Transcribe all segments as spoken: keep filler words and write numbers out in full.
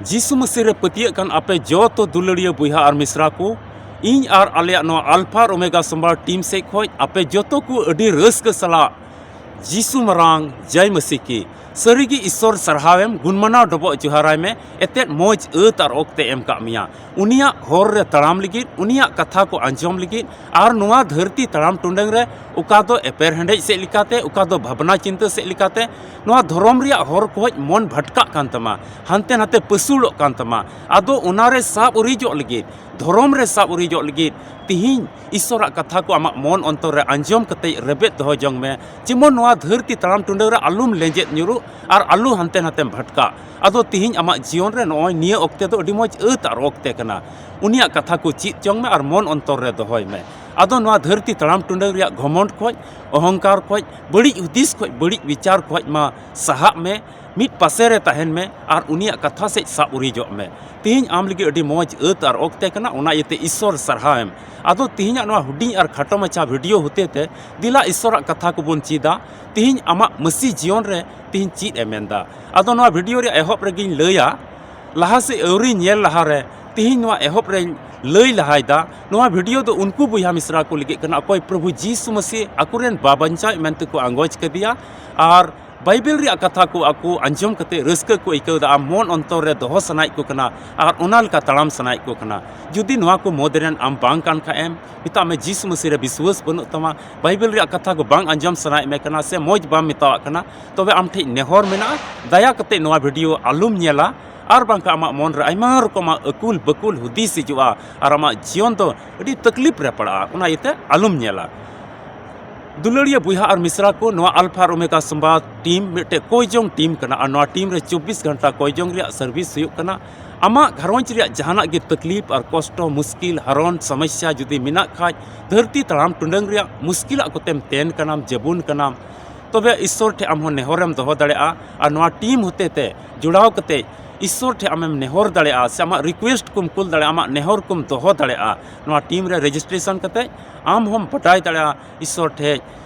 ᱡᱤᱥᱩ ᱢᱟᱹᱥᱤ ᱨᱮ ᱯᱟᱹᱛᱭᱟᱹᱜ ᱠᱟᱱ ᱟᱯᱮ ᱡᱚᱛᱚ ᱫᱩᱞᱟᱹᱲᱤᱭᱟᱹ ᱵᱚᱭᱦᱟ ᱟᱨ ᱢᱤᱥᱨᱟ ᱠᱚ, ᱤᱧ ᱟᱨ ᱟᱞᱮᱭᱟᱜ ᱱᱚᱣᱟ ᱟᱞᱯᱷᱟ ᱟᱨ ᱳᱢᱮᱜᱟ ᱥᱚᱢᱵᱟᱨ ᱴᱤᱢ ᱥᱮᱫ ᱠᱷᱚᱱ ᱟᱯᱮ ᱡᱚᱛᱚ ᱠᱚ ᱟᱹᱰᱤ ᱨᱟᱹᱥᱠᱟᱹ ᱥᱟᱞᱟᱜ ᱡᱤᱥᱩ ᱢᱟᱨᱟᱝ ᱡᱟᱭ ᱢᱟᱹᱥᱤ ᱠᱤ᱾ ᱥᱟᱹᱨᱤᱜᱮ ᱤᱥᱥᱚᱨ ᱥᱟᱨᱦᱟᱣᱮᱢ, ᱜᱩᱱᱢᱟᱱᱟᱣ ᱰᱚᱵᱚᱜ ᱡᱚᱦᱟᱨᱟᱭ ᱢᱮ, ᱮᱛᱮᱫ ᱢᱚᱡᱽ ᱟᱹᱛ ᱟᱨ ᱚᱠᱛᱮ ᱮᱢ ᱠᱟᱜ ᱢᱮᱭᱟ᱾ ᱩᱱᱤᱭᱟᱜ ᱦᱚᱨ ᱨᱮ ᱛᱟᱲᱟᱢ ᱞᱟᱹᱜᱤᱫ, ᱩᱱᱤᱭᱟᱜ ᱠᱟᱛᱷᱟ ᱠᱚ ᱟᱸᱡᱚᱢ ᱞᱟᱹᱜᱤᱫ, ᱟᱨ ᱱᱚᱣᱟ ᱫᱷᱟᱹᱨᱛᱤ ᱛᱟᱲᱟᱢ ᱴᱩᱰᱟᱹᱝ ᱨᱮ ᱚᱠᱟ ᱫᱚ ᱮᱯᱮᱨ ᱦᱮᱸᱰᱮᱡ ᱥᱮᱫ ᱞᱮᱠᱟᱛᱮ, ᱚᱠᱟ ᱫᱚ ᱵᱷᱟᱵᱽᱱᱟ ᱪᱤᱱᱛᱟᱹ ᱥᱮᱫ ᱞᱮᱠᱟᱛᱮ, ᱱᱚᱣᱟ ᱫᱷᱚᱨᱚᱢ ᱨᱮᱭᱟᱜ ᱦᱚᱨ ᱠᱷᱚᱱ ᱢᱚᱱ ᱵᱷᱟᱴᱠᱟᱜ ᱠᱟᱱ ᱛᱟᱢᱟ, ᱦᱟᱱᱛᱮ ᱱᱟᱛᱮ ᱯᱟᱹᱥᱩᱲᱚᱜ ᱠᱟᱱ ᱛᱟᱢᱟ᱾ ᱟᱫᱚ ᱚᱱᱟ ᱨᱮ ᱥᱟᱵ ᱩᱨᱤᱡᱚᱜ ᱞᱟᱹᱜᱤᱫ, ᱫᱷᱚᱨᱚᱢ ᱨᱮ ᱥᱟᱵ ᱩᱨᱤᱡᱚᱜ ᱞᱟᱹᱜᱤᱫ ᱛᱤᱦᱤᱧ ᱤᱥᱥᱚᱨᱟᱜ ᱠᱟᱛᱷᱟ ᱠᱚ ᱟᱢᱟᱜ ᱢᱚᱱ ᱚᱱᱛᱚᱨ ᱨᱮ ᱟᱸᱡᱚᱢ ᱠᱟᱛᱮ ᱨᱮᱵᱮᱫ ᱫᱚᱦᱚ ᱡᱚᱝ ᱢᱮ᱾ ᱡᱮᱢᱚᱱ ᱱᱚᱣᱟ ᱫᱷᱟᱹᱨᱛᱤ ᱛᱟᱲᱟᱢ ᱴᱩᱰᱟᱹᱝ ᱨᱮ ᱟᱞᱚᱢ ᱞᱮᱸᱡᱮᱫ ᱧᱩᱨᱩᱜ ᱟᱨ ᱟᱞᱚ ᱦᱟᱱᱛᱮ ᱱᱟᱛᱮᱢ ᱵᱷᱟᱴᱠᱟᱜ᱾ ᱟᱫᱚ ᱛᱤᱦᱤᱧ ᱟᱢᱟᱜ ᱡᱤᱭᱚᱱ ᱨᱮ ᱱᱚᱜᱼᱚᱭ ᱱᱤᱭᱟᱹ ᱚᱠᱛᱮ ᱫᱚ ᱟᱹᱰᱤ ᱢᱚᱡᱽ ᱟᱹᱛ ᱟᱨ ᱚᱠᱛᱮ ᱠᱟᱱᱟ᱾ ᱩᱱᱤᱭᱟᱜ ᱠᱟᱛᱷᱟ ᱠᱚ ᱪᱮᱫ ᱡᱚᱝ ᱢᱮ ᱟᱨ ᱢᱚᱱ ᱚᱱᱛᱚᱨ ᱨᱮ ᱫᱚᱦᱚᱭ ᱢᱮ᱾ ᱟᱫᱚ ᱱᱚᱣᱟ ᱫᱷᱟᱹᱨᱛᱤ ᱛᱟᱲᱟᱢ ᱴᱩᱰᱟᱹᱝ ᱨᱮᱭᱟᱜ ᱜᱷᱚᱢᱚᱱᱰ ᱠᱷᱚᱡ, ᱚᱦᱚᱝᱠᱟᱨ ᱠᱷᱚᱡ, ᱵᱟᱹᱲᱤᱡ ᱦᱩᱫᱤᱥ ᱠᱷᱚᱡ, ᱵᱟᱹᱲᱤᱡ ᱵᱤᱪᱟᱨ ᱠᱷᱚᱡ ᱢᱟ ᱥᱟᱦᱟᱜ ᱢᱮ, ᱢᱤᱫ ᱯᱟᱥᱮ ᱨᱮ ᱛᱟᱦᱮᱱ ᱢᱮ ᱟᱨ ᱩᱱᱤᱭᱟᱜ ᱠᱟᱛᱷᱟ ᱥᱮᱫ ᱥᱟᱵ ᱩᱨᱤᱡᱚᱜ ᱢᱮ᱾ ᱛᱤᱦᱤᱧ ᱟᱢ ᱞᱟᱹᱜᱤᱫ ᱟᱹᱰᱤ ᱢᱚᱡᱽ ᱟᱹᱛ ᱟᱨ ᱚᱠᱛᱮ ᱠᱟᱱᱟ, ᱚᱱᱟ ᱤᱭᱟᱹᱛᱮ ᱤᱥᱥᱚᱨ ᱥᱟᱨᱦᱟᱣ ᱮᱢ᱾ ᱟᱫᱚ ᱛᱤᱦᱤᱧᱟᱜ ᱱᱚᱣᱟ ᱦᱩᱰᱤᱧ ᱟᱨ ᱠᱷᱟᱴᱚ ᱢᱟᱪᱷᱟ ᱵᱷᱤᱰᱤᱭᱳ ᱦᱚᱛᱮ ᱛᱮ ᱫᱮᱞᱟ ᱤᱥᱥᱚᱨᱟᱜ ᱠᱟᱛᱷᱟ ᱠᱚᱵᱚᱱ ᱪᱮᱫᱟ᱾ ᱛᱤᱦᱤᱧ ᱟᱢᱟᱜ ᱢᱟᱹᱥᱤ ᱡᱤᱭᱚᱱ ᱨᱮ ᱛᱤᱦᱤᱧ ᱪᱮᱫ ᱮ ᱢᱮᱱᱫᱟ᱾ ᱟᱫᱚ ᱱᱚᱣᱟ ᱵᱷᱤᱰᱤᱭᱳ ᱨᱮᱭᱟᱜ ᱮᱦᱚᱵ ᱨᱮᱜᱮᱧ ᱞᱟᱹᱭᱟ, ᱞᱟᱦᱟ ᱥᱮᱫ ᱟᱹᱣᱨᱤ ᱧᱮᱞ ᱞᱟᱦᱟᱨᱮ ᱛᱤᱦᱤᱧ ᱱᱚᱣᱟ ᱮᱦᱚᱵ ᱨᱮᱧ ᱞᱟᱹᱭ ᱞᱟᱦᱟᱭᱮᱫᱟ, ᱱᱚᱣᱟ ᱵᱷᱤᱰᱤᱭᱳ ᱫᱚ ᱩᱱᱠᱩ ᱵᱚᱭᱦᱟ ᱢᱤᱥᱨᱟ ᱠᱚ ᱞᱟᱹᱜᱤᱫ ᱠᱟᱱᱟ, ᱚᱠᱚᱭ ᱯᱨᱚᱵᱷᱩ ᱡᱤᱥᱩ ᱢᱟᱹᱥᱤ ᱟᱠᱚᱨᱮᱱ ᱵᱟᱵᱟᱧᱪᱟᱣᱤᱡ ᱢᱮᱱᱛᱮ ᱠᱚ ᱟᱸᱜᱚᱪ ᱠᱟᱫᱮᱭᱟ ᱟᱨ ᱵᱟᱭᱵᱮᱞ ᱨᱮᱭᱟᱜ ᱠᱟᱛᱷᱟ ᱠᱚ ᱟᱠᱚ ᱟᱸᱡᱚᱢ ᱠᱟᱛᱮ ᱨᱟᱹᱥᱠᱟᱹ ᱠᱚ ᱟᱹᱭᱠᱟᱹᱣ ᱮᱫᱟ᱾ ᱟᱢ ᱢᱚᱱ ᱚᱱᱛᱚᱨ ᱨᱮ ᱫᱚᱦᱚ ᱥᱟᱱᱟᱭᱮᱫ ᱠᱚ ᱠᱟᱱᱟ ᱟᱨ ᱚᱱᱟ ᱞᱮᱠᱟ ᱛᱟᱲᱟᱢ ᱥᱟᱱᱟᱭᱮᱫ ᱠᱚ ᱠᱟᱱᱟ᱾ ᱡᱩᱫᱤ ᱱᱚᱣᱟ ᱠᱚ ᱢᱩᱫᱽ ᱨᱮᱱ ᱟᱢ ᱵᱟᱝ ᱠᱟᱱ ᱠᱷᱟᱡ ᱮᱢ, ᱢᱮᱛᱟᱜ ᱢᱮ ᱡᱤᱥᱩ ᱢᱟᱹᱥᱤ ᱨᱮ ᱵᱤᱥᱣᱟᱹᱥ ᱵᱟᱹᱱᱩᱜ ᱛᱟᱢᱟ, ᱵᱟᱭᱵᱮᱞ ᱨᱮᱭᱟᱜ ᱠᱟᱛᱷᱟ ᱠᱚ ᱵᱟᱝ ᱟᱸᱡᱚᱢ ᱥᱟᱱᱟᱭᱮᱫ ᱢᱮ ᱠᱟᱱᱟ ᱥᱮ ᱢᱚᱡᱽ ᱵᱟᱢ ᱢᱮᱛᱟᱣᱟᱜ ᱠᱟᱱᱟ, ᱛᱚᱵᱮ ᱟᱢ ᱴᱷᱮᱱ ᱱᱮᱦᱚᱨ ᱢᱮᱱᱟᱜᱼᱟ, ᱫᱟᱭᱟ ᱠᱟᱛᱮ ᱱᱚᱣᱟ ᱵᱷᱤᱰᱤᱭᱳ ᱟᱞᱚᱢ ᱧᱮᱞᱟ᱾ ᱟᱨ ᱵᱟᱝᱠᱷᱟᱱ ᱟᱢᱟᱜ ᱢᱚᱱ ᱨᱮ ᱟᱭᱢᱟ ᱨᱚᱠᱚᱢᱟᱜ ᱟᱹᱠᱩᱞ ᱵᱟᱹᱠᱩᱞ ᱦᱩᱫᱤᱥ ᱦᱤᱡᱩᱜᱼᱟ ᱟᱨ ᱟᱢᱟᱜ ᱡᱤᱭᱚᱱ ᱫᱚ ᱟᱹᱰᱤ ᱛᱟᱠᱞᱤᱯ ᱨᱮ ᱯᱟᱲᱟᱜᱼᱟ, ᱚᱱᱟ ᱤᱭᱟᱹᱛᱮ ᱟᱞᱚᱢ ᱧᱮᱞᱟ᱾ ᱫᱩᱞᱟᱹᱲᱤᱭᱟᱹ ᱵᱚᱭᱦᱟ ᱟᱨ ᱢᱤᱥᱨᱟ ᱠᱚ, ᱱᱚᱣᱟ ᱟᱞᱯᱷᱟ ᱟᱨ ᱳᱢᱮᱜᱟ ᱥᱚᱢᱵᱟᱫ ᱴᱤᱢ ᱢᱤᱫᱴᱮᱡ ᱠᱚᱭ ᱡᱚᱝ ᱴᱤᱢ ᱠᱟᱱᱟ ᱟᱨ ᱱᱚᱣᱟ ᱴᱤᱢ ᱨᱮ ᱪᱚᱵᱵᱤᱥ ᱜᱷᱚᱱᱴᱟ ᱠᱚᱭ ᱡᱚᱝ ᱨᱮᱭᱟᱜ ᱥᱟᱨᱵᱷᱤᱥ ᱦᱩᱭᱩᱜ ᱠᱟᱱᱟ᱾ ᱟᱢᱟᱜ ᱜᱷᱟᱨᱚᱸᱡᱽ ᱨᱮᱭᱟᱜ ᱡᱟᱦᱟᱱᱟᱜ ᱜᱮ ᱛᱟᱠᱞᱤᱯ ᱟᱨ ᱠᱚᱥᱴᱚ, ᱢᱩᱥᱠᱤᱞ, ᱦᱟᱨᱚᱱ, ᱥᱚᱢᱚᱥᱥᱟ ᱡᱩᱫᱤ ᱢᱮᱱᱟᱜ ᱠᱷᱟᱡ, ᱫᱷᱟᱹᱨᱛᱤ ᱛᱟᱲᱟᱢ ᱴᱩᱰᱟᱹᱝ ᱨᱮᱭᱟᱜ ᱢᱩᱥᱠᱤᱞᱟᱜ ᱠᱚᱛᱮᱢ ᱛᱮᱱ ᱠᱟᱱᱟᱢ, ᱡᱟᱹᱵᱩᱱ ᱠᱟᱱᱟᱢ, ᱛᱚᱵᱮ ᱤᱥᱥᱚᱨ ᱴᱷᱮᱱ ᱟᱢ ᱦᱚᱸ ᱱᱮᱦᱚᱨᱮᱢ ᱫᱚᱦᱚ ᱫᱟᱲᱮᱭᱟᱜᱼᱟ᱾ ᱟᱨ ᱱᱚᱣᱟ ᱴᱤᱢ ᱦᱚᱛᱮ ᱛᱮ ᱡᱚᱲᱟᱣ ᱠᱟᱛᱮ ᱤᱥᱥᱚᱨ ᱴᱷᱮᱱ ᱟᱢᱮᱢ ᱱᱮᱦᱚᱨ ᱫᱟᱲᱮᱭᱟᱜᱼᱟ ᱥᱮ ᱟᱢᱟᱜ ᱨᱤᱠᱩᱭᱮᱥᱴ ᱠᱚᱢ ᱠᱩᱞ ᱫᱟᱲᱮᱭᱟᱜᱼᱟ, ᱟᱢᱟᱜ ᱱᱮᱦᱚᱨ ᱠᱚᱢ ᱫᱚᱦᱚ ᱫᱟᱲᱮᱭᱟᱜᱼᱟ᱾ ᱱᱚᱣᱟ ᱴᱤᱢ ᱨᱮ ᱨᱮᱡᱤᱥᱴᱨᱮᱥᱚᱱ ᱠᱟᱛᱮ ᱟᱢ ᱦᱚᱸᱢ ᱵᱟᱰᱟᱭ ᱫᱟᱲᱮᱭᱟᱜᱼᱟ ᱤᱥᱥᱚᱨ ᱴᱷᱮᱱ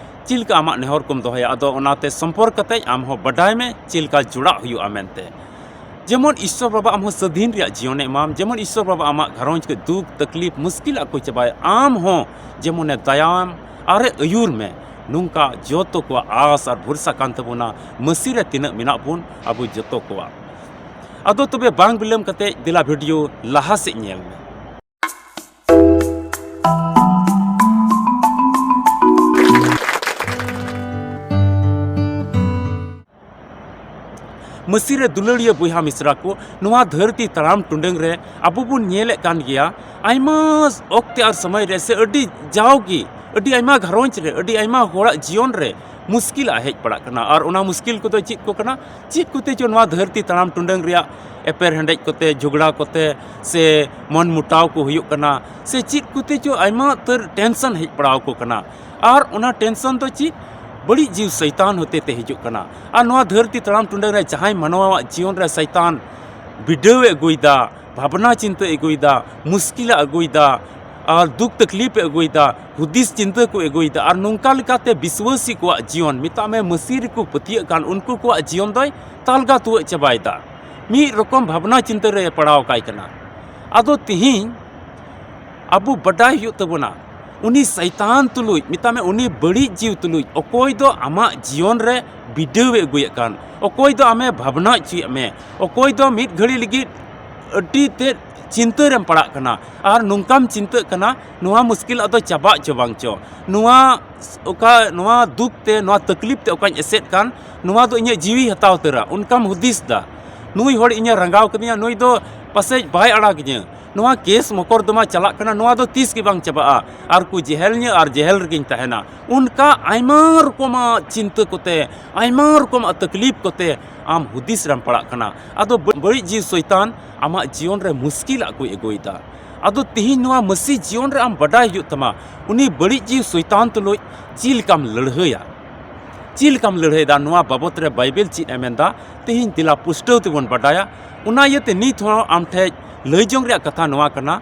ᱪᱮᱫ ᱞᱮᱠᱟ ᱟᱢᱟᱜ ᱱᱮᱦᱚᱨ ᱠᱚᱢ ᱫᱚᱦᱚᱭᱟ᱾ ᱟᱫᱚ ᱚᱱᱟᱛᱮ ᱥᱚᱢᱯᱚᱨᱠ ᱠᱟᱛᱮ ᱟᱢ ᱦᱚᱸ ᱵᱟᱰᱟᱭ ᱢᱮ ᱪᱮᱫ ᱞᱮᱠᱟ ᱡᱚᱲᱟᱜ ᱦᱩᱭᱩᱜᱼᱟ ᱢᱮᱱᱛᱮ᱾ ᱡᱮᱢᱚᱱ ᱤᱥᱥᱚᱨ ᱵᱟᱵᱟ ᱟᱢ ᱦᱚᱸ ᱥᱟᱹᱫᱷᱤᱱ ᱨᱮᱭᱟᱜ ᱡᱤᱭᱚᱱᱮ ᱮᱢᱟᱢ, ᱡᱮᱢᱚᱱ ᱤᱥᱥᱚᱨ ᱵᱟᱵᱟ ᱟᱢᱟᱜ ᱜᱷᱟᱨᱚᱸᱡᱽ ᱠᱚ ᱫᱩᱠ ᱛᱟᱠᱞᱤᱯ ᱢᱩᱥᱠᱤᱞᱟᱜ ᱠᱚ ᱪᱟᱵᱟᱭ, ᱟᱢ ᱦᱚᱸ ᱡᱮᱢᱚᱱᱮ ᱫᱟᱭᱟᱢ ᱟᱨᱮ ᱟᱹᱭᱩᱨ ᱢᱮ, ᱱᱚᱝᱠᱟ ᱡᱚᱛᱚ ᱠᱚᱣᱟᱜ ᱟᱥ ᱟᱨ ᱵᱷᱚᱨᱥᱟ ᱠᱟᱱ ᱛᱟᱵᱚᱱᱟ ᱢᱟᱹᱥᱤ ᱨᱮ ᱛᱤᱱᱟᱹᱜ ᱢᱮᱱᱟᱜ ᱵᱚᱱ ᱟᱵᱚ ᱡᱚᱛᱚ ᱠᱚᱣᱟᱜ᱾ ᱟᱫᱚ ᱛᱚᱵᱮ ᱵᱟᱝ ᱵᱤᱞᱚᱢ ᱠᱟᱛᱮ ᱫᱮᱞᱟ ᱵᱷᱤᱰᱤᱭᱳ ᱞᱟᱦᱟ ᱥᱮᱫ ᱧᱮᱞ ᱢᱮ᱾ ᱢᱟᱹᱥᱤ ᱨᱮ ᱫᱩᱞᱟᱹᱲᱤᱭᱟᱹ ᱵᱚᱭᱦᱟ ᱢᱤᱥᱨᱟ ᱠᱚ, ᱱᱚᱣᱟ ᱫᱷᱟᱹᱨᱛᱤ ᱛᱟᱲᱟᱢ ᱴᱩᱰᱟᱹᱝ ᱨᱮ ᱟᱵᱚ ᱵᱚᱱ ᱧᱮᱞᱮᱫ ᱠᱟᱱ ᱜᱮᱭᱟ, ᱟᱭᱢᱟ ᱚᱠᱛᱮ ᱟᱨ ᱥᱚᱢᱚᱭ ᱨᱮ ᱥᱮ ᱟᱹᱰᱤ ᱡᱟᱣᱜᱮ ᱟᱹᱰᱤ ᱟᱭᱢᱟ ᱜᱷᱟᱨᱚᱸᱡᱽ ᱨᱮ, ᱟᱹᱰᱤ ᱟᱭᱢᱟ ᱦᱚᱲᱟᱜ ᱡᱤᱭᱚᱱ ᱨᱮ ᱢᱩᱥᱠᱤᱞᱟᱜ ᱦᱮᱡ ᱯᱟᱲᱟᱜ ᱠᱟᱱᱟ᱾ ᱟᱨ ᱚᱱᱟ ᱢᱩᱥᱠᱤᱞ ᱠᱚᱫᱚ ᱪᱮᱫ ᱠᱚ ᱠᱟᱱᱟ? ᱪᱮᱫ ᱠᱚᱛᱮ ᱪᱚ ᱱᱚᱣᱟ ᱫᱷᱟᱹᱨᱛᱤ ᱛᱟᱲᱟᱢ ᱴᱩᱰᱟᱹᱝ ᱨᱮᱭᱟᱜ ᱮᱯᱮᱨ ᱦᱮᱸᱰᱮᱡ ᱠᱚᱛᱮ, ᱡᱷᱚᱜᱽᱲᱟ ᱠᱚᱛᱮ, ᱥᱮ ᱢᱚᱱ ᱢᱩᱴᱟᱣ ᱠᱚ ᱦᱩᱭᱩᱜ ᱠᱟᱱᱟ, ᱥᱮ ᱪᱮᱫ ᱠᱚᱛᱮ ᱪᱚ ᱟᱭᱢᱟ ᱩᱛᱟᱹᱨ ᱴᱮᱱᱥᱚᱱ ᱦᱮᱡ ᱯᱟᱲᱟᱣ ᱟᱠᱚ ᱠᱟᱱᱟ᱾ ᱟᱨ ᱚᱱᱟ ᱴᱮᱱᱥᱚᱱ ᱫᱚ ᱪᱮᱫ? ᱵᱟᱹᱲᱤᱡ ᱡᱤᱣᱤ ᱥᱚᱭᱛᱟᱱ ᱦᱚᱛᱮ ᱛᱮ ᱦᱤᱡᱩᱜ ᱠᱟᱱᱟ᱾ ᱟᱨ ᱱᱚᱣᱟ ᱫᱷᱟᱹᱨᱛᱤ ᱛᱟᱲᱟᱢ ᱴᱩᱰᱟᱹᱝ ᱨᱮ ᱡᱟᱦᱟᱸᱭ ᱢᱟᱱᱣᱟᱣᱟᱜ ᱡᱤᱭᱚᱱ ᱨᱮ ᱥᱚᱭᱛᱟᱱ ᱵᱤᱰᱟᱹᱣ ᱮ ᱟᱹᱜᱩᱭᱮᱫᱟ, ᱵᱷᱟᱵᱽᱱᱟ ᱪᱤᱱᱛᱟᱹ ᱮ ᱟᱹᱜᱩᱭᱮᱫᱟ, ᱢᱩᱥᱠᱤᱞ ᱮ ᱟᱹᱜᱩᱭᱮᱫᱟ, ᱟᱨ ᱫᱩᱠ ᱛᱟᱠᱞᱤᱯ ᱮ ᱟᱹᱜᱩᱭᱮᱫᱟ, ᱦᱩᱫᱤᱥ ᱪᱤᱱᱛᱟᱹ ᱠᱚ ᱟᱹᱜᱩᱭᱮᱫᱟ, ᱟᱨ ᱱᱚᱝᱠᱟ ᱞᱮᱠᱟᱛᱮ ᱵᱤᱥᱣᱟᱹᱥᱤ ᱠᱚᱣᱟᱜ ᱡᱤᱭᱚᱱ, ᱢᱮᱛᱟᱜ ᱢᱮ ᱢᱟᱹᱥᱤ ᱨᱮᱠᱚ ᱯᱟᱹᱛᱭᱟᱹᱜ ᱠᱟᱱ, ᱩᱱᱠᱩ ᱠᱚᱣᱟᱜ ᱡᱤᱭᱚᱱ ᱫᱚᱭ ᱛᱟᱞᱜᱟ ᱛᱩᱣᱟᱹᱜ ᱪᱟᱵᱟᱭᱮᱫᱟ᱾ ᱢᱤᱫ ᱨᱚᱠᱚᱢ ᱵᱷᱟᱵᱽᱱᱟ ᱪᱤᱱᱛᱟᱹ ᱨᱮ ᱯᱟᱲᱟᱣ ᱠᱟᱭ ᱠᱟᱱᱟ᱾ ᱟᱫᱚ ᱛᱤᱦᱤᱧ ᱟᱵᱚ ᱵᱟᱰᱟᱭ ᱦᱩᱭᱩᱜ ᱛᱟᱵᱚᱱᱟ, ᱩᱱᱤ ᱥᱟᱭᱛᱟᱱ ᱛᱩᱞᱩᱡ, ᱢᱮᱛᱟᱜ ᱢᱮ, ᱩᱱᱤ ᱵᱟᱹᱲᱤᱡ ᱡᱤᱣᱤ ᱛᱩᱞᱩᱡ, ᱚᱠᱚᱭ ᱫᱚ ᱟᱢᱟᱜ ᱡᱤᱭᱚᱱ ᱨᱮ ᱵᱤᱰᱟᱹᱣ ᱮ ᱟᱹᱜᱩᱭᱮᱫ ᱠᱟᱱ, ᱚᱠᱚᱭ ᱫᱚ ᱟᱢᱮ ᱵᱷᱟᱵᱽᱱᱟ ᱦᱚᱪᱚᱭᱮᱫ ᱢᱮ, ᱚᱠᱚᱭ ᱫᱚ ᱢᱤᱫ ᱜᱷᱟᱹᱲᱤ ᱞᱟᱹᱜᱤᱫ ᱟᱹᱰᱤ ᱛᱮᱫ ᱪᱤᱱᱛᱟᱹ ᱨᱮᱢ ᱯᱟᱲᱟᱜ ᱠᱟᱱᱟ, ᱟᱨ ᱱᱚᱝᱠᱟᱢ ᱪᱤᱱᱛᱟᱹᱜ ᱠᱟᱱᱟ, ᱱᱚᱣᱟ ᱢᱩᱥᱠᱤᱞ ᱟᱫᱚ ᱪᱟᱵᱟᱜ ᱪᱚ ᱵᱟᱝ ᱪᱚ, ᱱᱚᱣᱟ ᱚᱠᱟ, ᱱᱚᱣᱟ ᱫᱩᱠ ᱛᱮ, ᱱᱚᱣᱟ ᱛᱟᱠᱞᱤᱯ ᱛᱮ ᱚᱠᱟᱧ ᱮᱥᱮᱫ ᱠᱟᱱ, ᱱᱚᱣᱟ ᱫᱚ ᱤᱧᱟᱹᱜ ᱡᱤᱣᱤ ᱦᱟᱛᱟᱣ ᱩᱛᱟᱹᱨᱟ, ᱚᱱᱠᱟᱢ ᱦᱩᱫᱤᱥ ᱫᱟ᱾ ᱱᱩᱭ ᱦᱚᱲ ᱤᱧᱮ ᱨᱟᱸᱜᱟᱣ ᱠᱟᱹᱫᱤᱧᱟ, ᱱᱩᱭ ᱫᱚ ᱯᱟᱥᱮᱡ ᱵᱟᱭ ᱟᱲᱟᱜᱤᱧᱟᱹ, ᱱᱚᱣᱟ ᱠᱮᱥ ᱢᱚᱠᱚᱨᱫᱚᱢᱟ ᱪᱟᱞᱟᱜ ᱠᱟᱱᱟ, ᱱᱚᱣᱟ ᱫᱚ ᱛᱤᱥ ᱜᱮ ᱵᱟᱝ ᱪᱟᱵᱟᱜᱼᱟ, ᱟᱨ ᱠᱚ ᱡᱮᱦᱮᱞᱤᱧᱟᱹ ᱟᱨ ᱡᱮᱦᱮᱞ ᱨᱮᱜᱮᱧ ᱛᱟᱦᱮᱱᱟ᱾ ᱚᱱᱠᱟ ᱟᱭᱢᱟ ᱨᱚᱠᱚᱢᱟᱜ ᱪᱤᱱᱛᱟᱹ ᱠᱚᱛᱮ, ᱟᱭᱢᱟ ᱨᱚᱠᱚᱢᱟᱜ ᱛᱟᱠᱞᱤᱯ ᱠᱚᱛᱮ ᱟᱢ ᱦᱩᱫᱤᱥ ᱨᱮᱢ ᱯᱟᱲᱟᱜ ᱠᱟᱱᱟ᱾ ᱟᱫᱚ ᱵᱟᱹ-, ᱵᱟᱹᱲᱤᱡ ᱡᱤᱣᱤ ᱥᱚᱭᱛᱟᱱ ᱟᱢᱟᱜ ᱡᱤᱭᱚᱱ ᱨᱮ ᱢᱩᱥᱠᱤᱞᱟᱜ ᱠᱚᱭ ᱟᱹᱜᱩᱭᱮᱫᱟ᱾ ᱟᱫᱚ ᱛᱤᱦᱤᱧ ᱱᱚᱣᱟ ᱢᱟᱹᱥᱤ ᱡᱤᱭᱚᱱ ᱨᱮ ᱟᱢ ᱵᱟᱰᱟᱭ ᱦᱩᱭᱩᱜ ᱛᱟᱢᱟ, ᱩᱱᱤ ᱵᱟᱹᱲᱤᱡ ᱡᱤᱣᱤ ᱥᱚᱭᱛᱟᱱ ᱛᱩᱞᱩᱡ ᱪᱮᱫ ᱞᱮᱠᱟᱢ ᱞᱟᱹᱲᱦᱟᱹᱭᱟ, ᱪᱮᱫ ᱞᱮᱠᱟᱢ ᱞᱟᱹᱲᱦᱟᱹᱭᱮᱫᱟ, ᱱᱚᱣᱟ ᱵᱟᱵᱚᱛ ᱨᱮ ᱵᱟᱭᱵᱮᱞ ᱪᱮᱫ ᱮ ᱢᱮᱱᱫᱟ, ᱛᱮᱦᱮᱧ ᱫᱮᱞᱟ ᱯᱩᱥᱴᱟᱹᱣ ᱛᱮᱵᱚᱱ ᱵᱟᱰᱟᱭᱟ᱾ ᱚᱱᱟ ᱤᱭᱟᱹᱛᱮ ᱱᱤᱛ ᱦᱚᱸ ᱟᱢ ᱴᱷᱮᱡ ᱞᱟᱹᱭ ᱡᱚᱝ ᱨᱮᱭᱟᱜ ᱠᱟᱛᱷᱟ ᱱᱚᱣᱟ ᱠᱟᱱᱟ,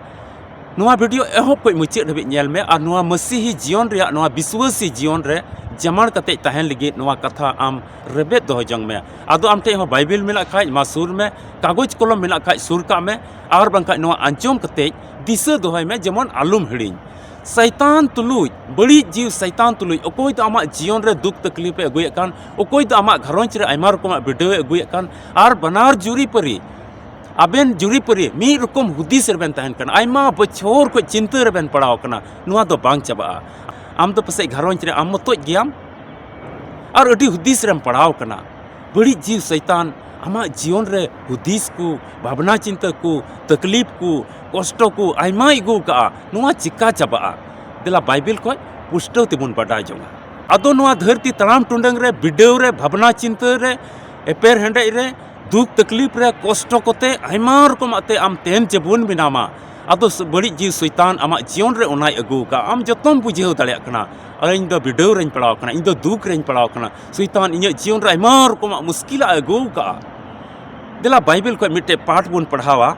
ᱱᱚᱣᱟ ᱵᱷᱤᱰᱤᱭᱳ ᱮᱦᱚᱵ ᱠᱷᱚᱱ ᱢᱩᱪᱟᱹᱫ ᱫᱷᱟᱹᱵᱤᱡ ᱧᱮᱞ ᱢᱮ ᱟᱨ ᱱᱚᱣᱟ ᱢᱟᱹᱥᱤᱦᱤ ᱡᱤᱭᱚᱱ ᱨᱮᱭᱟᱜ, ᱱᱚᱣᱟ ᱵᱤᱥᱣᱟᱹᱥᱤ ᱡᱤᱭᱚᱱ ᱨᱮ ᱪᱟᱢᱟᱲ ᱠᱟᱛᱮ ᱛᱟᱦᱮᱱ ᱞᱟᱹᱜᱤᱫ ᱱᱚᱣᱟ ᱠᱟᱛᱷᱟ ᱟᱢ ᱨᱮᱵᱮᱫ ᱫᱚᱦᱚ ᱡᱚᱝ ᱢᱮ᱾ ᱟᱫᱚ ᱟᱢ ᱴᱷᱮᱱ ᱦᱚᱸ ᱵᱟᱭᱵᱮᱞ ᱢᱮᱱᱟᱜ ᱠᱷᱟᱡ ᱢᱟ ᱥᱩᱨ ᱢᱮ, ᱠᱟᱜᱚᱡᱽ ᱠᱚᱞᱚᱢ ᱢᱮᱱᱟᱜ ᱠᱷᱟᱡ ᱥᱩᱨ ᱠᱟᱜ ᱢᱮ, ᱟᱨ ᱵᱟᱝᱠᱷᱟᱡ ᱱᱚᱣᱟ ᱟᱸᱡᱚᱢ ᱠᱟᱛᱮ ᱫᱤᱥᱟᱹ ᱫᱚᱦᱚᱭ ᱢᱮ, ᱡᱮᱢᱚᱱ ᱟᱞᱚᱢ ᱦᱤᱲᱤᱧ᱾ ᱥᱟᱭᱛᱟᱱ ᱛᱩᱞᱩᱡ, ᱵᱟᱹᱲᱤᱡ ᱡᱤᱣᱤ ᱥᱟᱭᱛᱟᱱ ᱛᱩᱞᱩᱡ, ᱚᱠᱚᱭ ᱫᱚ ᱟᱢᱟᱜ ᱡᱤᱭᱚᱱ ᱨᱮ ᱫᱩᱠ ᱛᱟᱠᱞᱤᱯ ᱮ ᱟᱹᱜᱩᱭᱮᱫ ᱠᱟᱱ, ᱚᱠᱚᱭ ᱫᱚ ᱟᱢᱟᱜ ᱜᱷᱟᱨᱚᱸᱡᱽ ᱨᱮ ᱟᱭᱢᱟ ᱨᱚᱠᱚᱢᱟᱜ ᱵᱤᱰᱟᱹᱣ ᱮ ᱟᱹᱜᱩᱭᱮᱫ ᱠᱟᱱ, ᱟᱨ ᱵᱟᱱᱟᱨ ᱡᱩᱨᱤᱯᱟᱹᱨᱤ, ᱟᱵᱮᱱ ᱡᱩᱨᱤᱯᱟᱹᱨᱤ ᱢᱤᱫ ᱨᱚᱠᱚᱢ ᱦᱩᱫᱤᱥ ᱨᱮᱵᱮᱱ ᱛᱟᱦᱮᱱ ᱠᱟᱱᱟ, ᱟᱭᱢᱟ ᱵᱚᱪᱷᱚᱨ ᱠᱷᱚᱱ ᱪᱤᱱᱛᱟᱹ ᱨᱮᱵᱮᱱ ᱯᱟᱲᱟᱣ ᱠᱟᱱᱟ, ᱱᱚᱣᱟ ᱫᱚ ᱵᱟᱝ ᱪᱟᱵᱟᱜᱼᱟ᱾ ᱟᱢ ᱫᱚ ᱯᱟᱥᱮᱡ ᱜᱷᱟᱨᱚᱸᱡᱽ ᱨᱮ ᱟᱢ ᱢᱚᱛᱚᱡ ᱜᱮᱭᱟᱢ ᱟᱨ ᱟᱹᱰᱤ ᱦᱩᱫᱤᱥ ᱨᱮᱢ ᱯᱟᱲᱟᱣ ᱠᱟᱱᱟ᱾ ᱵᱟᱹᱲᱤᱡ ᱡᱤᱣᱤ ᱥᱟᱭᱛᱟᱱ ᱟᱢᱟᱜ ᱡᱤᱭᱚᱱ ᱨᱮ ᱦᱩᱫᱤᱥ ᱠᱚ, ᱵᱷᱟᱵᱽᱱᱟ ᱪᱤᱱᱛᱟᱹ ᱠᱚ, ᱛᱟᱠᱞᱤᱯ ᱠᱚ, ᱠᱚᱥᱴᱚ ᱠᱚ ᱟᱭᱢᱟᱭ ᱟᱹᱜᱩ ᱠᱟᱜᱼᱟ, ᱱᱚᱣᱟ ᱪᱤᱠᱟ ᱪᱟᱵᱟᱜᱼᱟ? ᱫᱮᱞᱟ ᱵᱟᱭᱵᱮᱞ ᱠᱷᱚᱡ ᱯᱩᱥᱴᱟᱹᱣ ᱛᱮᱵᱚᱱ ᱵᱟᱰᱟᱭ ᱡᱚᱝᱟ᱾ ᱟᱫᱚ ᱱᱚᱣᱟ ᱫᱷᱟᱹᱨᱛᱤ ᱛᱟᱲᱟᱢ ᱴᱩᱰᱟᱹᱝ ᱨᱮ, ᱵᱤᱰᱟᱹᱣ ᱨᱮ, ᱵᱷᱟᱵᱽᱱᱟ ᱪᱤᱱᱛᱟᱹ ᱨᱮ, ᱮᱯᱮᱨ ᱦᱮᱸᱰᱮᱡ ᱨᱮ, ᱫᱩᱠ ᱛᱟᱠᱞᱤᱯ ᱨᱮ, ᱠᱚᱥᱴᱚ ᱠᱚᱛᱮ, ᱟᱭᱢᱟ ᱨᱚᱠᱚᱢᱟᱜ ᱛᱮ ᱟᱢ ᱛᱮᱱ ᱡᱮᱵᱩᱱ ᱢᱮᱱᱟᱢᱟ᱾ ᱟᱫᱚ ᱥ-, ᱵᱟᱹᱲᱤᱡ ᱡᱤᱣᱤ ᱥᱚᱭᱛᱟᱱ ᱟᱢᱟᱜ ᱡᱤᱭᱚᱱ ᱨᱮ ᱚᱱᱟᱭ ᱟᱹᱜᱩ ᱟᱠᱟᱫᱼᱟ᱾ ᱟᱢ ᱡᱚᱛᱚᱢ ᱵᱩᱡᱷᱟᱹᱣ ᱫᱟᱲᱮᱭᱟᱜ ᱠᱟᱱᱟ, ᱟᱨ ᱤᱧ ᱫᱚ ᱵᱤᱰᱟᱹᱣ ᱨᱮᱧ ᱯᱟᱲᱟᱣ ᱠᱟᱱᱟ, ᱤᱧ ᱫᱚ ᱫᱩᱠ ᱨᱮᱧ ᱯᱟᱲᱟᱣ ᱠᱟᱱᱟ, ᱥᱚᱭᱛᱟᱱ ᱤᱧᱟᱹᱜ ᱡᱤᱭᱚᱱ ᱨᱮ ᱟᱭᱢᱟ ᱨᱚᱠᱚᱢᱟᱜ ᱢᱩᱥᱠᱤᱞᱟᱜ ᱮ ᱟᱹᱜᱩ ᱟᱠᱟᱫᱼᱟ᱾ ᱫᱮᱞᱟ ᱵᱟᱭᱵᱮᱞ ᱠᱷᱚᱱ ᱢᱤᱫᱴᱮᱡ ᱯᱟᱴ ᱵᱚᱱ ᱯᱟᱲᱦᱟᱣᱟ,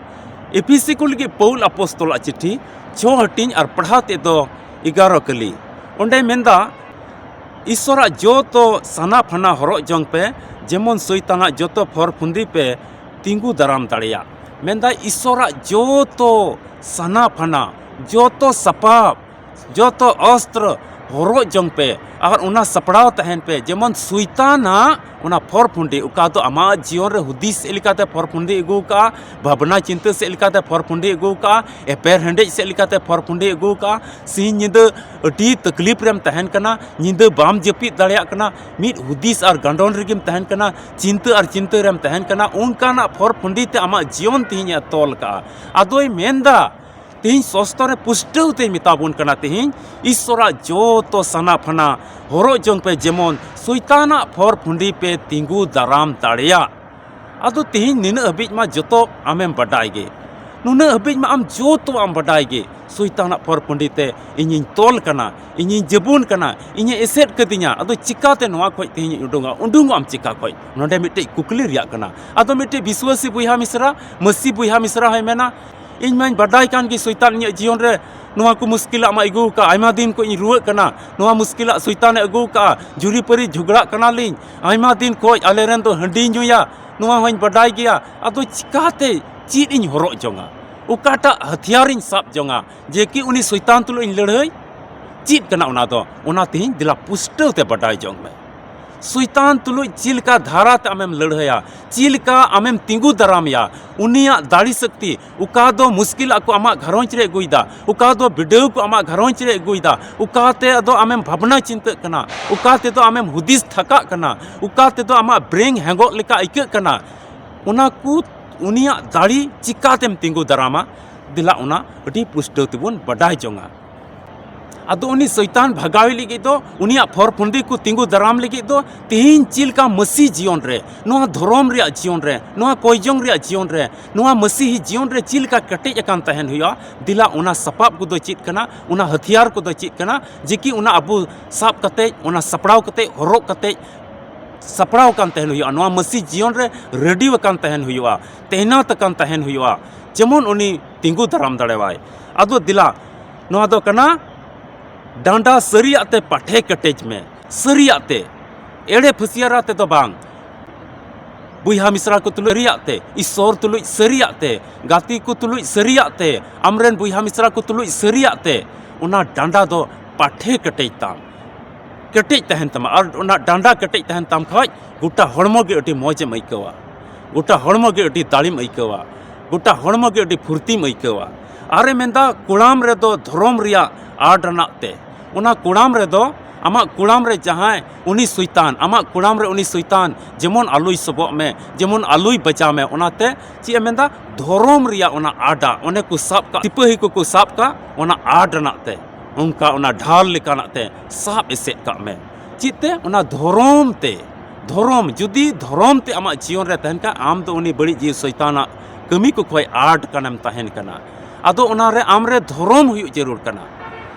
ᱮᱯᱷᱤᱥᱤ ᱠᱚ ᱞᱟᱹᱜᱤᱫ ᱯᱟᱹᱣᱩᱞ ᱟᱯᱚᱥᱛᱚᱞᱟᱜ ᱪᱤᱴᱷᱤ, ᱪᱷᱚ ᱦᱟᱹᱴᱤᱧ ᱟᱨ ᱯᱟᱲᱦᱟᱣ ᱛᱮᱫ ᱫᱚ ᱮᱜᱟᱨᱚ ᱠᱟᱹᱞᱤ᱾ ᱚᱸᱰᱮ ᱢᱮᱱᱫᱟ, ᱤᱥᱥᱚᱨᱟᱜ ᱡᱚᱛᱚ ᱥᱟᱱᱟ ᱯᱷᱟᱱᱟ ᱦᱚᱨᱚᱜ ᱡᱚᱝ ᱯᱮ, ᱡᱮᱢᱚᱱ ᱥᱚᱭᱛᱟᱱᱟᱜ ᱡᱚᱛᱚ ᱯᱷᱚᱨ ᱯᱷᱩᱸᱫᱤ ᱯᱮ ᱛᱤᱸᱜᱩ ᱫᱟᱨᱟᱢ ᱫᱟᱲᱮᱭᱟᱜ᱾ ᱢᱮᱱᱫᱟᱭ, ᱤᱥᱥᱚᱨᱟᱜ ᱡᱚᱛᱚ ᱥᱟᱱᱟ ᱯᱷᱟᱱᱟ, ᱡᱚᱛᱚ ᱥᱟᱯᱟᱵ, ᱡᱚᱛᱚ ᱚᱥᱛᱨᱚ ᱦᱚᱨᱚᱜ ᱡᱚᱝ ᱯᱮ ᱟᱨ ᱚᱱᱟ ᱥᱟᱯᱲᱟᱣ ᱛᱟᱦᱮᱱ ᱯᱮ, ᱡᱮᱢᱚᱱ ᱥᱚᱭᱛᱟᱱᱟᱜ ᱚᱱᱟ ᱯᱷᱚᱨ ᱯᱷᱩᱸᱫᱤ, ᱚᱠᱟ ᱫᱚ ᱟᱢᱟᱜ ᱡᱤᱭᱚᱱ ᱨᱮ ᱦᱩᱫᱤᱥ ᱪᱮᱫ ᱞᱮᱠᱟᱛᱮ ᱯᱷᱚᱨ ᱯᱷᱩᱸᱫᱤ ᱟᱹᱜᱩ ᱠᱟᱜᱼᱟ, ᱵᱷᱟᱵᱽᱱᱟ ᱪᱤᱱᱛᱟᱹ ᱪᱮᱫ ᱞᱮᱠᱟᱛᱮ ᱯᱷᱚᱨ ᱯᱷᱩᱸᱫᱤ ᱟᱹᱜᱩ ᱠᱟᱜᱼᱟ, ᱮᱯᱮᱨ ᱦᱮᱸᱰᱮᱡ ᱪᱮᱫ ᱞᱮᱠᱟᱛᱮ ᱯᱷᱚᱨ ᱯᱷᱩᱸᱫᱤ ᱟᱹᱜᱩ ᱠᱟᱜᱼᱟ, ᱥᱤᱧ ᱧᱤᱫᱟᱹ ᱟᱹᱰᱤ ᱛᱟᱠᱞᱤᱯ ᱨᱮᱢ ᱛᱟᱦᱮᱱ ᱠᱟᱱᱟ, ᱧᱤᱫᱟᱹ ᱵᱟᱢ ᱡᱟᱹᱯᱤᱫ ᱫᱟᱲᱮᱭᱟᱜ ᱠᱟᱱᱟ, ᱢᱤᱫ ᱦᱩᱫᱤᱥ ᱟᱨ ᱜᱟᱸᱰᱚᱱ ᱨᱮᱜᱮᱢ ᱛᱟᱦᱮᱱ ᱠᱟᱱᱟ, ᱪᱤᱱᱛᱟᱹ ᱟᱨ ᱪᱤᱱᱛᱟᱹ ᱨᱮᱢ ᱛᱟᱦᱮᱱ ᱠᱟᱱᱟ, ᱚᱱᱠᱟᱱᱟᱜ ᱯᱷᱚᱨ ᱯᱷᱩᱸᱫᱤ ᱛᱮ ᱟᱢᱟᱜ ᱡᱤᱭᱚᱱ ᱛᱮᱦᱮᱧ ᱮ ᱛᱚᱞ ᱠᱟᱜᱼᱟ᱾ ᱟᱫᱚᱭ ᱢᱮᱱᱫᱟ, ᱛᱮᱦᱮᱧ ᱥᱚᱥᱛᱚ ᱨᱮ ᱯᱩᱥᱴᱟᱹᱣ ᱛᱮᱭ ᱢᱮᱛᱟ ᱵᱚᱱ ᱠᱟᱱᱟ, ᱛᱮᱦᱮᱧ ᱤᱥᱥᱚᱨᱟᱜ ᱡᱚᱛᱚ ᱥᱟᱱᱟ ᱯᱷᱟᱱᱟ ᱦᱚᱨᱚᱜ ᱡᱚᱝ ᱯᱮ, ᱡᱮᱢᱚᱱ ᱥᱚᱭᱛᱟᱱᱟᱜ ᱯᱷᱚᱨ ᱯᱷᱩᱸᱫᱤ ᱯᱮ ᱛᱤᱸᱜᱩ ᱫᱟᱨᱟᱢ ᱫᱟᱲᱮᱭᱟᱜ᱾ ᱟᱫᱚ ᱛᱮᱦᱮᱧ ᱱᱤᱱᱟᱹᱜ ᱦᱟᱹᱵᱤᱡ ᱢᱟ ᱡᱚᱛᱚ ᱟᱢᱮᱢ ᱵᱟᱰᱟᱭ ᱜᱮ, ᱱᱩᱱᱟᱹᱜ ᱦᱟᱹᱵᱤᱡ ᱢᱟ ᱟᱢ ᱡᱚᱛᱚᱣᱟᱜ ᱮᱢ ᱵᱟᱰᱟᱭ ᱜᱮ, ᱥᱚᱭᱛᱟᱱᱟᱜ ᱯᱷᱚᱨ ᱯᱷᱩᱸᱫᱤ ᱛᱮ ᱤᱧᱤᱧ ᱛᱚᱞ ᱠᱟᱱᱟ, ᱤᱧᱤᱧ ᱡᱟᱹᱵᱩᱱ ᱠᱟᱱᱟ, ᱤᱧᱮ ᱮᱥᱮᱫ ᱠᱟᱹᱫᱤᱧᱟ, ᱟᱫᱚ ᱪᱤᱠᱟᱛᱮ ᱱᱚᱣᱟ ᱠᱷᱚᱡ ᱛᱮᱦᱮᱧ ᱩᱰᱩᱝᱚᱜᱼᱟ? ᱩᱰᱩᱝᱚᱜ ᱟᱢ ᱪᱤᱠᱟ ᱠᱷᱚᱡ? ᱱᱚᱰᱮ ᱢᱤᱫᱴᱮᱡ ᱠᱩᱠᱞᱤ ᱨᱮᱭᱟᱜ ᱠᱟᱱᱟ᱾ ᱟᱫᱚ ᱢᱤᱫᱴᱮᱡ ᱵᱤᱥᱣᱟᱹᱥᱤ ᱵᱚᱭᱦᱟ ᱢᱤᱥᱨᱟ, ᱢᱟᱹᱥᱤ ᱵᱚᱭᱦᱟ ᱢᱤᱥᱨᱟ ᱦᱚᱸᱭ ᱢᱮᱱᱟ, ᱤᱧ ᱢᱟᱧ ᱵᱟᱰᱟᱭ ᱠᱟᱱ ᱜᱮ ᱥᱚᱭᱛᱟᱱ ᱤᱧᱟᱹᱜ ᱡᱤᱭᱚᱱ ᱨᱮ ᱱᱚᱣᱟ ᱠᱚ ᱢᱩᱥᱠᱤᱞᱟᱜ ᱢᱟ ᱟᱹᱜᱩ ᱟᱠᱟᱫ᱾ ᱟᱭᱢᱟ ᱫᱤᱱ ᱠᱷᱚᱱ ᱤᱧ ᱨᱩᱣᱟᱹᱜ ᱠᱟᱱᱟ, ᱱᱚᱣᱟ ᱢᱩᱥᱠᱤᱞᱟᱜ ᱥᱚᱭᱛᱟᱱᱮ ᱟᱹᱜᱩ ᱟᱠᱟᱫᱼᱟ᱾ ᱡᱩᱨᱤᱯᱟᱹᱨᱤ ᱡᱷᱚᱜᱽᱲᱟᱜ ᱠᱟᱱᱟᱞᱤᱧ, ᱟᱭᱢᱟ ᱫᱤᱱ ᱠᱷᱚᱱ ᱟᱞᱮᱨᱮᱱ ᱫᱚ ᱦᱟᱺᱰᱤ ᱧᱩᱭᱟ, ᱱᱚᱣᱟ ᱦᱚᱸᱧ ᱵᱟᱰᱟᱭ ᱜᱮᱭᱟ᱾ ᱟᱫᱚ ᱪᱤᱠᱟᱛᱮ ᱪᱮᱫ ᱤᱧ ᱦᱚᱨᱚᱜ ᱡᱚᱝᱟ? ᱚᱠᱟᱴᱟᱜ ᱦᱟᱛᱤᱭᱟᱨᱤᱧ ᱥᱟᱵ ᱡᱚᱝᱟ? ᱡᱮ ᱠᱤ ᱩᱱᱤ ᱥᱚᱭᱛᱟᱱ ᱛᱩᱞᱩᱡ ᱤᱧ ᱞᱟᱹᱲᱦᱟᱹᱭ? ᱪᱮᱫ ᱠᱟᱱᱟ ᱚᱱᱟ ᱫᱚ? ᱚᱱᱟ ᱛᱮᱦᱮᱧ ᱫᱮᱞᱟ ᱯᱩᱥᱴᱟᱹᱣ ᱛᱮ ᱵᱟᱰᱟᱭ ᱡᱚᱝ ᱢᱮ᱾ ᱥᱚᱭᱛᱟᱱ ᱛᱩᱞᱩᱡ ᱪᱮᱫ ᱞᱮᱠᱟ ᱫᱷᱟᱨᱟ ᱛᱮ ᱟᱢᱮᱢ ᱞᱟᱹᱲᱦᱟᱹᱭᱟ, ᱪᱮᱫ ᱞᱮᱠᱟ ᱟᱢᱮᱢ ᱛᱤᱸᱜᱩ ᱫᱟᱨᱟᱢᱮᱭᱟ, ᱩᱱᱤᱭᱟᱜ ᱫᱟᱲᱮ ᱥᱚᱠᱛᱤ, ᱚᱠᱟ ᱫᱚ ᱢᱩᱥᱠᱤᱞᱟᱜ ᱠᱚ ᱟᱢᱟᱜ ᱜᱷᱟᱨᱚᱸᱡᱽ ᱨᱮ ᱟᱹᱜᱩᱭᱮᱫᱟ, ᱚᱠᱟ ᱫᱚ ᱵᱤᱰᱟᱹᱣ ᱠᱚ ᱟᱢᱟᱜ ᱜᱷᱟᱨᱚᱸᱡᱽ ᱨᱮ ᱟᱹᱜᱩᱭᱮᱫᱟ, ᱚᱠᱟ ᱛᱮ ᱟᱫᱚ ᱟᱢᱮᱢ ᱵᱷᱟᱵᱽᱱᱟ ᱪᱤᱱᱛᱟᱹᱜ ᱠᱟᱱᱟ, ᱚᱠᱟ ᱛᱮᱫᱚ ᱟᱢᱮᱢ ᱦᱩᱫᱤᱥ ᱛᱷᱟᱠᱟᱜ ᱠᱟᱱᱟ, ᱚᱠᱟ ᱛᱮᱫᱚ ᱟᱢᱟᱜ ᱵᱨᱮᱱ ᱦᱮᱸᱜᱚᱜ ᱞᱮᱠᱟ ᱟᱹᱭᱠᱟᱹᱜ ᱠᱟᱱᱟ, ᱚᱱᱟ ᱠᱚ ᱩᱱᱤᱭᱟᱜ ᱫᱟᱲᱮ ᱪᱤᱠᱟᱛᱮᱢ ᱛᱤᱸᱜᱩ ᱫᱟᱨᱟᱢᱟ? ᱫᱮᱞᱟ ᱚᱱᱟ ᱟᱹᱰᱤ ᱯᱩᱥᱴᱟᱹᱣ ᱛᱮᱵᱚᱱ ᱵᱟᱰᱟᱭ ᱡᱚᱝᱟ᱾ ᱟᱫᱚ ᱩᱱᱤ ᱥᱚᱭᱛᱟᱱ ᱵᱷᱟᱜᱟᱣᱤ ᱞᱟᱹᱜᱤᱫ ᱫᱚ, ᱩᱱᱤᱭᱟᱜ ᱯᱷᱚᱨ ᱯᱷᱩᱱᱰᱤ ᱠᱚ ᱛᱤᱸᱜᱩ ᱫᱟᱨᱟᱢ ᱞᱟᱹᱜᱤᱫ ᱫᱚ ᱛᱮᱦᱮᱧ ᱪᱮᱫ ᱞᱮᱠᱟ ᱢᱟᱹᱥᱤ ᱡᱤᱭᱚᱱ ᱨᱮ, ᱱᱚᱣᱟ ᱫᱷᱚᱨᱚᱢ ᱨᱮᱭᱟᱜ ᱡᱤᱭᱚᱱ ᱨᱮ, ᱱᱚᱣᱟ ᱠᱚᱭᱡᱚᱝ ᱨᱮᱭᱟᱜ ᱡᱤᱭᱚᱱ ᱨᱮ, ᱱᱚᱣᱟ ᱢᱟᱹᱥᱤᱦᱤ ᱡᱤᱭᱚᱱ ᱨᱮ ᱪᱮᱫ ᱞᱮᱠᱟ ᱠᱮᱴᱮᱡ ᱟᱠᱟᱱ ᱛᱟᱦᱮᱱ ᱦᱩᱭᱩᱜᱼᱟ? ᱫᱮᱞᱟ ᱚᱱᱟ ᱥᱟᱯᱟᱵ ᱠᱚᱫᱚ ᱪᱮᱫ ᱠᱟᱱᱟ? ᱚᱱᱟ ᱦᱟᱛᱤᱭᱟᱨ ᱠᱚᱫᱚ ᱪᱮᱫ ᱠᱟᱱᱟ? ᱡᱮ ᱠᱤ ᱚᱱᱟ ᱟᱵᱚ ᱥᱟᱵ ᱠᱟᱛᱮᱡ, ᱚᱱᱟ ᱥᱟᱯᱲᱟᱣ ᱠᱟᱛᱮᱡ, ᱦᱚᱨᱚᱜ ᱠᱟᱛᱮᱡ ᱥᱟᱯᱲᱟᱣ ᱟᱠᱟᱱ ᱛᱟᱦᱮᱱ ᱦᱩᱭᱩᱜᱼᱟ, ᱱᱚᱣᱟ ᱢᱟᱹᱥᱤ ᱡᱤᱭᱚᱱ ᱨᱮ ᱨᱮᱰᱤ ᱟᱠᱟᱱ ᱛᱟᱦᱮᱱ ᱦᱩᱭᱩᱜᱼᱟ, ᱛᱮᱦᱱᱟᱛ ᱟᱠᱟᱱ ᱛᱟᱦᱮᱱ ᱦᱩᱭᱩᱜᱼᱟ, ᱡᱮᱢᱚᱱ ᱩᱱᱤ ᱛᱤᱸᱜᱩ ᱫᱟᱨᱟᱢ ᱫᱟᱲᱮᱣᱟᱭ᱾ ᱟᱫᱚ ᱫᱮᱞᱟ, ᱱᱚᱣᱟ ᱫᱚ ᱠᱟᱱᱟ ᱰᱟᱸᱰᱟ ᱥᱟᱹᱨᱤᱭᱟᱜ ᱛᱮ ᱯᱟᱴᱷᱮ ᱠᱮᱴᱮᱡ ᱢᱮ, ᱥᱟᱹᱨᱤᱭᱟᱜ ᱛᱮ, ᱮᱲᱮ ᱯᱷᱟᱹᱥᱤᱭᱟᱨᱟ ᱛᱮᱫᱚ ᱵᱟᱝ᱾ ᱵᱚᱭᱦᱟ ᱢᱤᱥᱨᱟ ᱠᱚ ᱛᱩᱞᱩᱡ ᱥᱟᱹᱨᱤᱭᱟᱜ ᱛᱮ, ᱤᱥᱥᱚᱨ ᱛᱩᱞᱩᱡ ᱥᱟᱹᱨᱤᱭᱟᱜ ᱛᱮ, ᱜᱟᱛᱮ ᱠᱚ ᱛᱩᱞᱩᱡ ᱥᱟᱹᱨᱤᱭᱟᱜ ᱛᱮ, ᱟᱢᱨᱮᱱ ᱵᱚᱭᱦᱟ ᱢᱤᱥᱨᱟ ᱠᱚ ᱛᱩᱞᱩᱡ ᱥᱟᱹᱨᱤᱭᱟᱜ ᱛᱮ, ᱚᱱᱟ ᱰᱟᱸᱰᱟ ᱫᱚ ᱯᱟᱴᱷᱮ ᱠᱮᱴᱮᱡ ᱛᱟᱢ, ᱠᱮᱴᱮᱡ ᱛᱟᱦᱮᱱ ᱛᱟᱢᱟ᱾ ᱟᱨ ᱚᱱᱟ ᱰᱟᱸᱰᱟ ᱠᱮᱴᱮᱡ ᱛᱟᱦᱮᱱ ᱛᱟᱢ ᱠᱷᱟᱡ ᱜᱚᱴᱟ ᱦᱚᱲᱢᱚ ᱜᱮ ᱟᱹᱰᱤ ᱢᱚᱡᱽ ᱮᱢ ᱟᱹᱭᱠᱟᱹᱣᱟ, ᱜᱚᱴᱟ ᱦᱚᱲᱢᱚ ᱜᱮ ᱟᱹᱰᱤ ᱫᱟᱲᱮᱢ ᱟᱹᱭᱠᱟᱹᱣᱟ, ᱜᱚᱴᱟ ᱦᱚᱲᱢᱚ ᱜᱮ ᱟᱹᱰᱤ ᱯᱷᱩᱨᱛᱤᱢ ᱟᱹᱭᱠᱟᱹᱣᱟ᱾ ᱟᱨᱮ ᱢᱮᱱᱫᱟ, ᱠᱚᱲᱟᱢ ᱨᱮᱫᱚ ᱫᱷᱚᱨᱚᱢ ᱨᱮᱭᱟᱜ ᱟᱰ ᱟᱱᱟᱜ ᱛᱮ, ᱚᱱᱟ ᱠᱚᱲᱟᱢ ᱨᱮᱫᱚ, ᱟᱢᱟᱜ ᱠᱚᱲᱟᱢ ᱨᱮ ᱡᱟᱦᱟᱸᱭ ᱩᱱᱤ ᱥᱚᱭᱛᱟᱱ, ᱟᱢᱟᱜ ᱠᱚᱲᱟᱢ ᱨᱮ ᱩᱱᱤ ᱥᱚᱭᱛᱟᱱ ᱡᱮᱢᱚᱱ ᱟᱞᱚᱭ ᱥᱚᱵᱚᱜ ᱢᱮ, ᱡᱮᱢᱚᱱ ᱟᱞᱚᱭ ᱵᱟᱡᱟᱣ ᱢᱮ᱾ ᱚᱱᱟᱛᱮ ᱪᱮᱫ ᱮ ᱢᱮᱱᱫᱟ? ᱫᱷᱚᱨᱚᱢ ᱨᱮᱭᱟᱜ ᱚᱱᱟ ᱟᱰᱟ, ᱚᱱᱮ ᱠᱚ ᱥᱟᱵ ᱠᱟᱜ, ᱥᱤᱯᱟᱹᱦᱤ ᱠᱚᱠᱚ ᱥᱟᱵ ᱠᱟᱜ, ᱚᱱᱟ ᱟᱰ ᱨᱮᱱᱟᱜ ᱛᱮ, ᱚᱱᱠᱟ ᱚᱱᱟ ᱰᱷᱟᱞ ᱞᱮᱠᱟᱱᱟᱜ ᱛᱮ ᱥᱟᱵ ᱮᱥᱮᱫ ᱠᱟᱜ ᱢᱮ᱾ ᱪᱮᱫ ᱛᱮ? ᱚᱱᱟ ᱫᱷᱚᱨᱚᱢ ᱛᱮ᱾ ᱫᱷᱚᱨᱚᱢ, ᱡᱩᱫᱤ ᱫᱷᱚᱨᱚᱢ ᱛᱮ ᱟᱢᱟᱜ ᱡᱤᱭᱚᱱ ᱨᱮ ᱛᱟᱦᱮᱱ ᱠᱷᱟᱱ, ᱟᱢ ᱫᱚ ᱩᱱᱤ ᱵᱟᱹᱲᱤᱡ ᱡᱤᱣᱤ ᱥᱚᱭᱛᱟᱱᱟᱜ ᱠᱟᱹᱢᱤ ᱠᱚ ᱠᱷᱚᱱ ᱟᱰ ᱠᱟᱱᱮᱢ ᱛᱟᱦᱮᱱ ᱠᱟᱱᱟ᱾ ᱟᱫᱚ ᱚᱱᱟ ᱨᱮ ᱟᱢ ᱨᱮ ᱫᱷᱚᱨᱚᱢ ᱦᱩᱭᱩᱜ ᱡᱟᱹᱨᱩᱲ ᱠᱟᱱᱟ᱾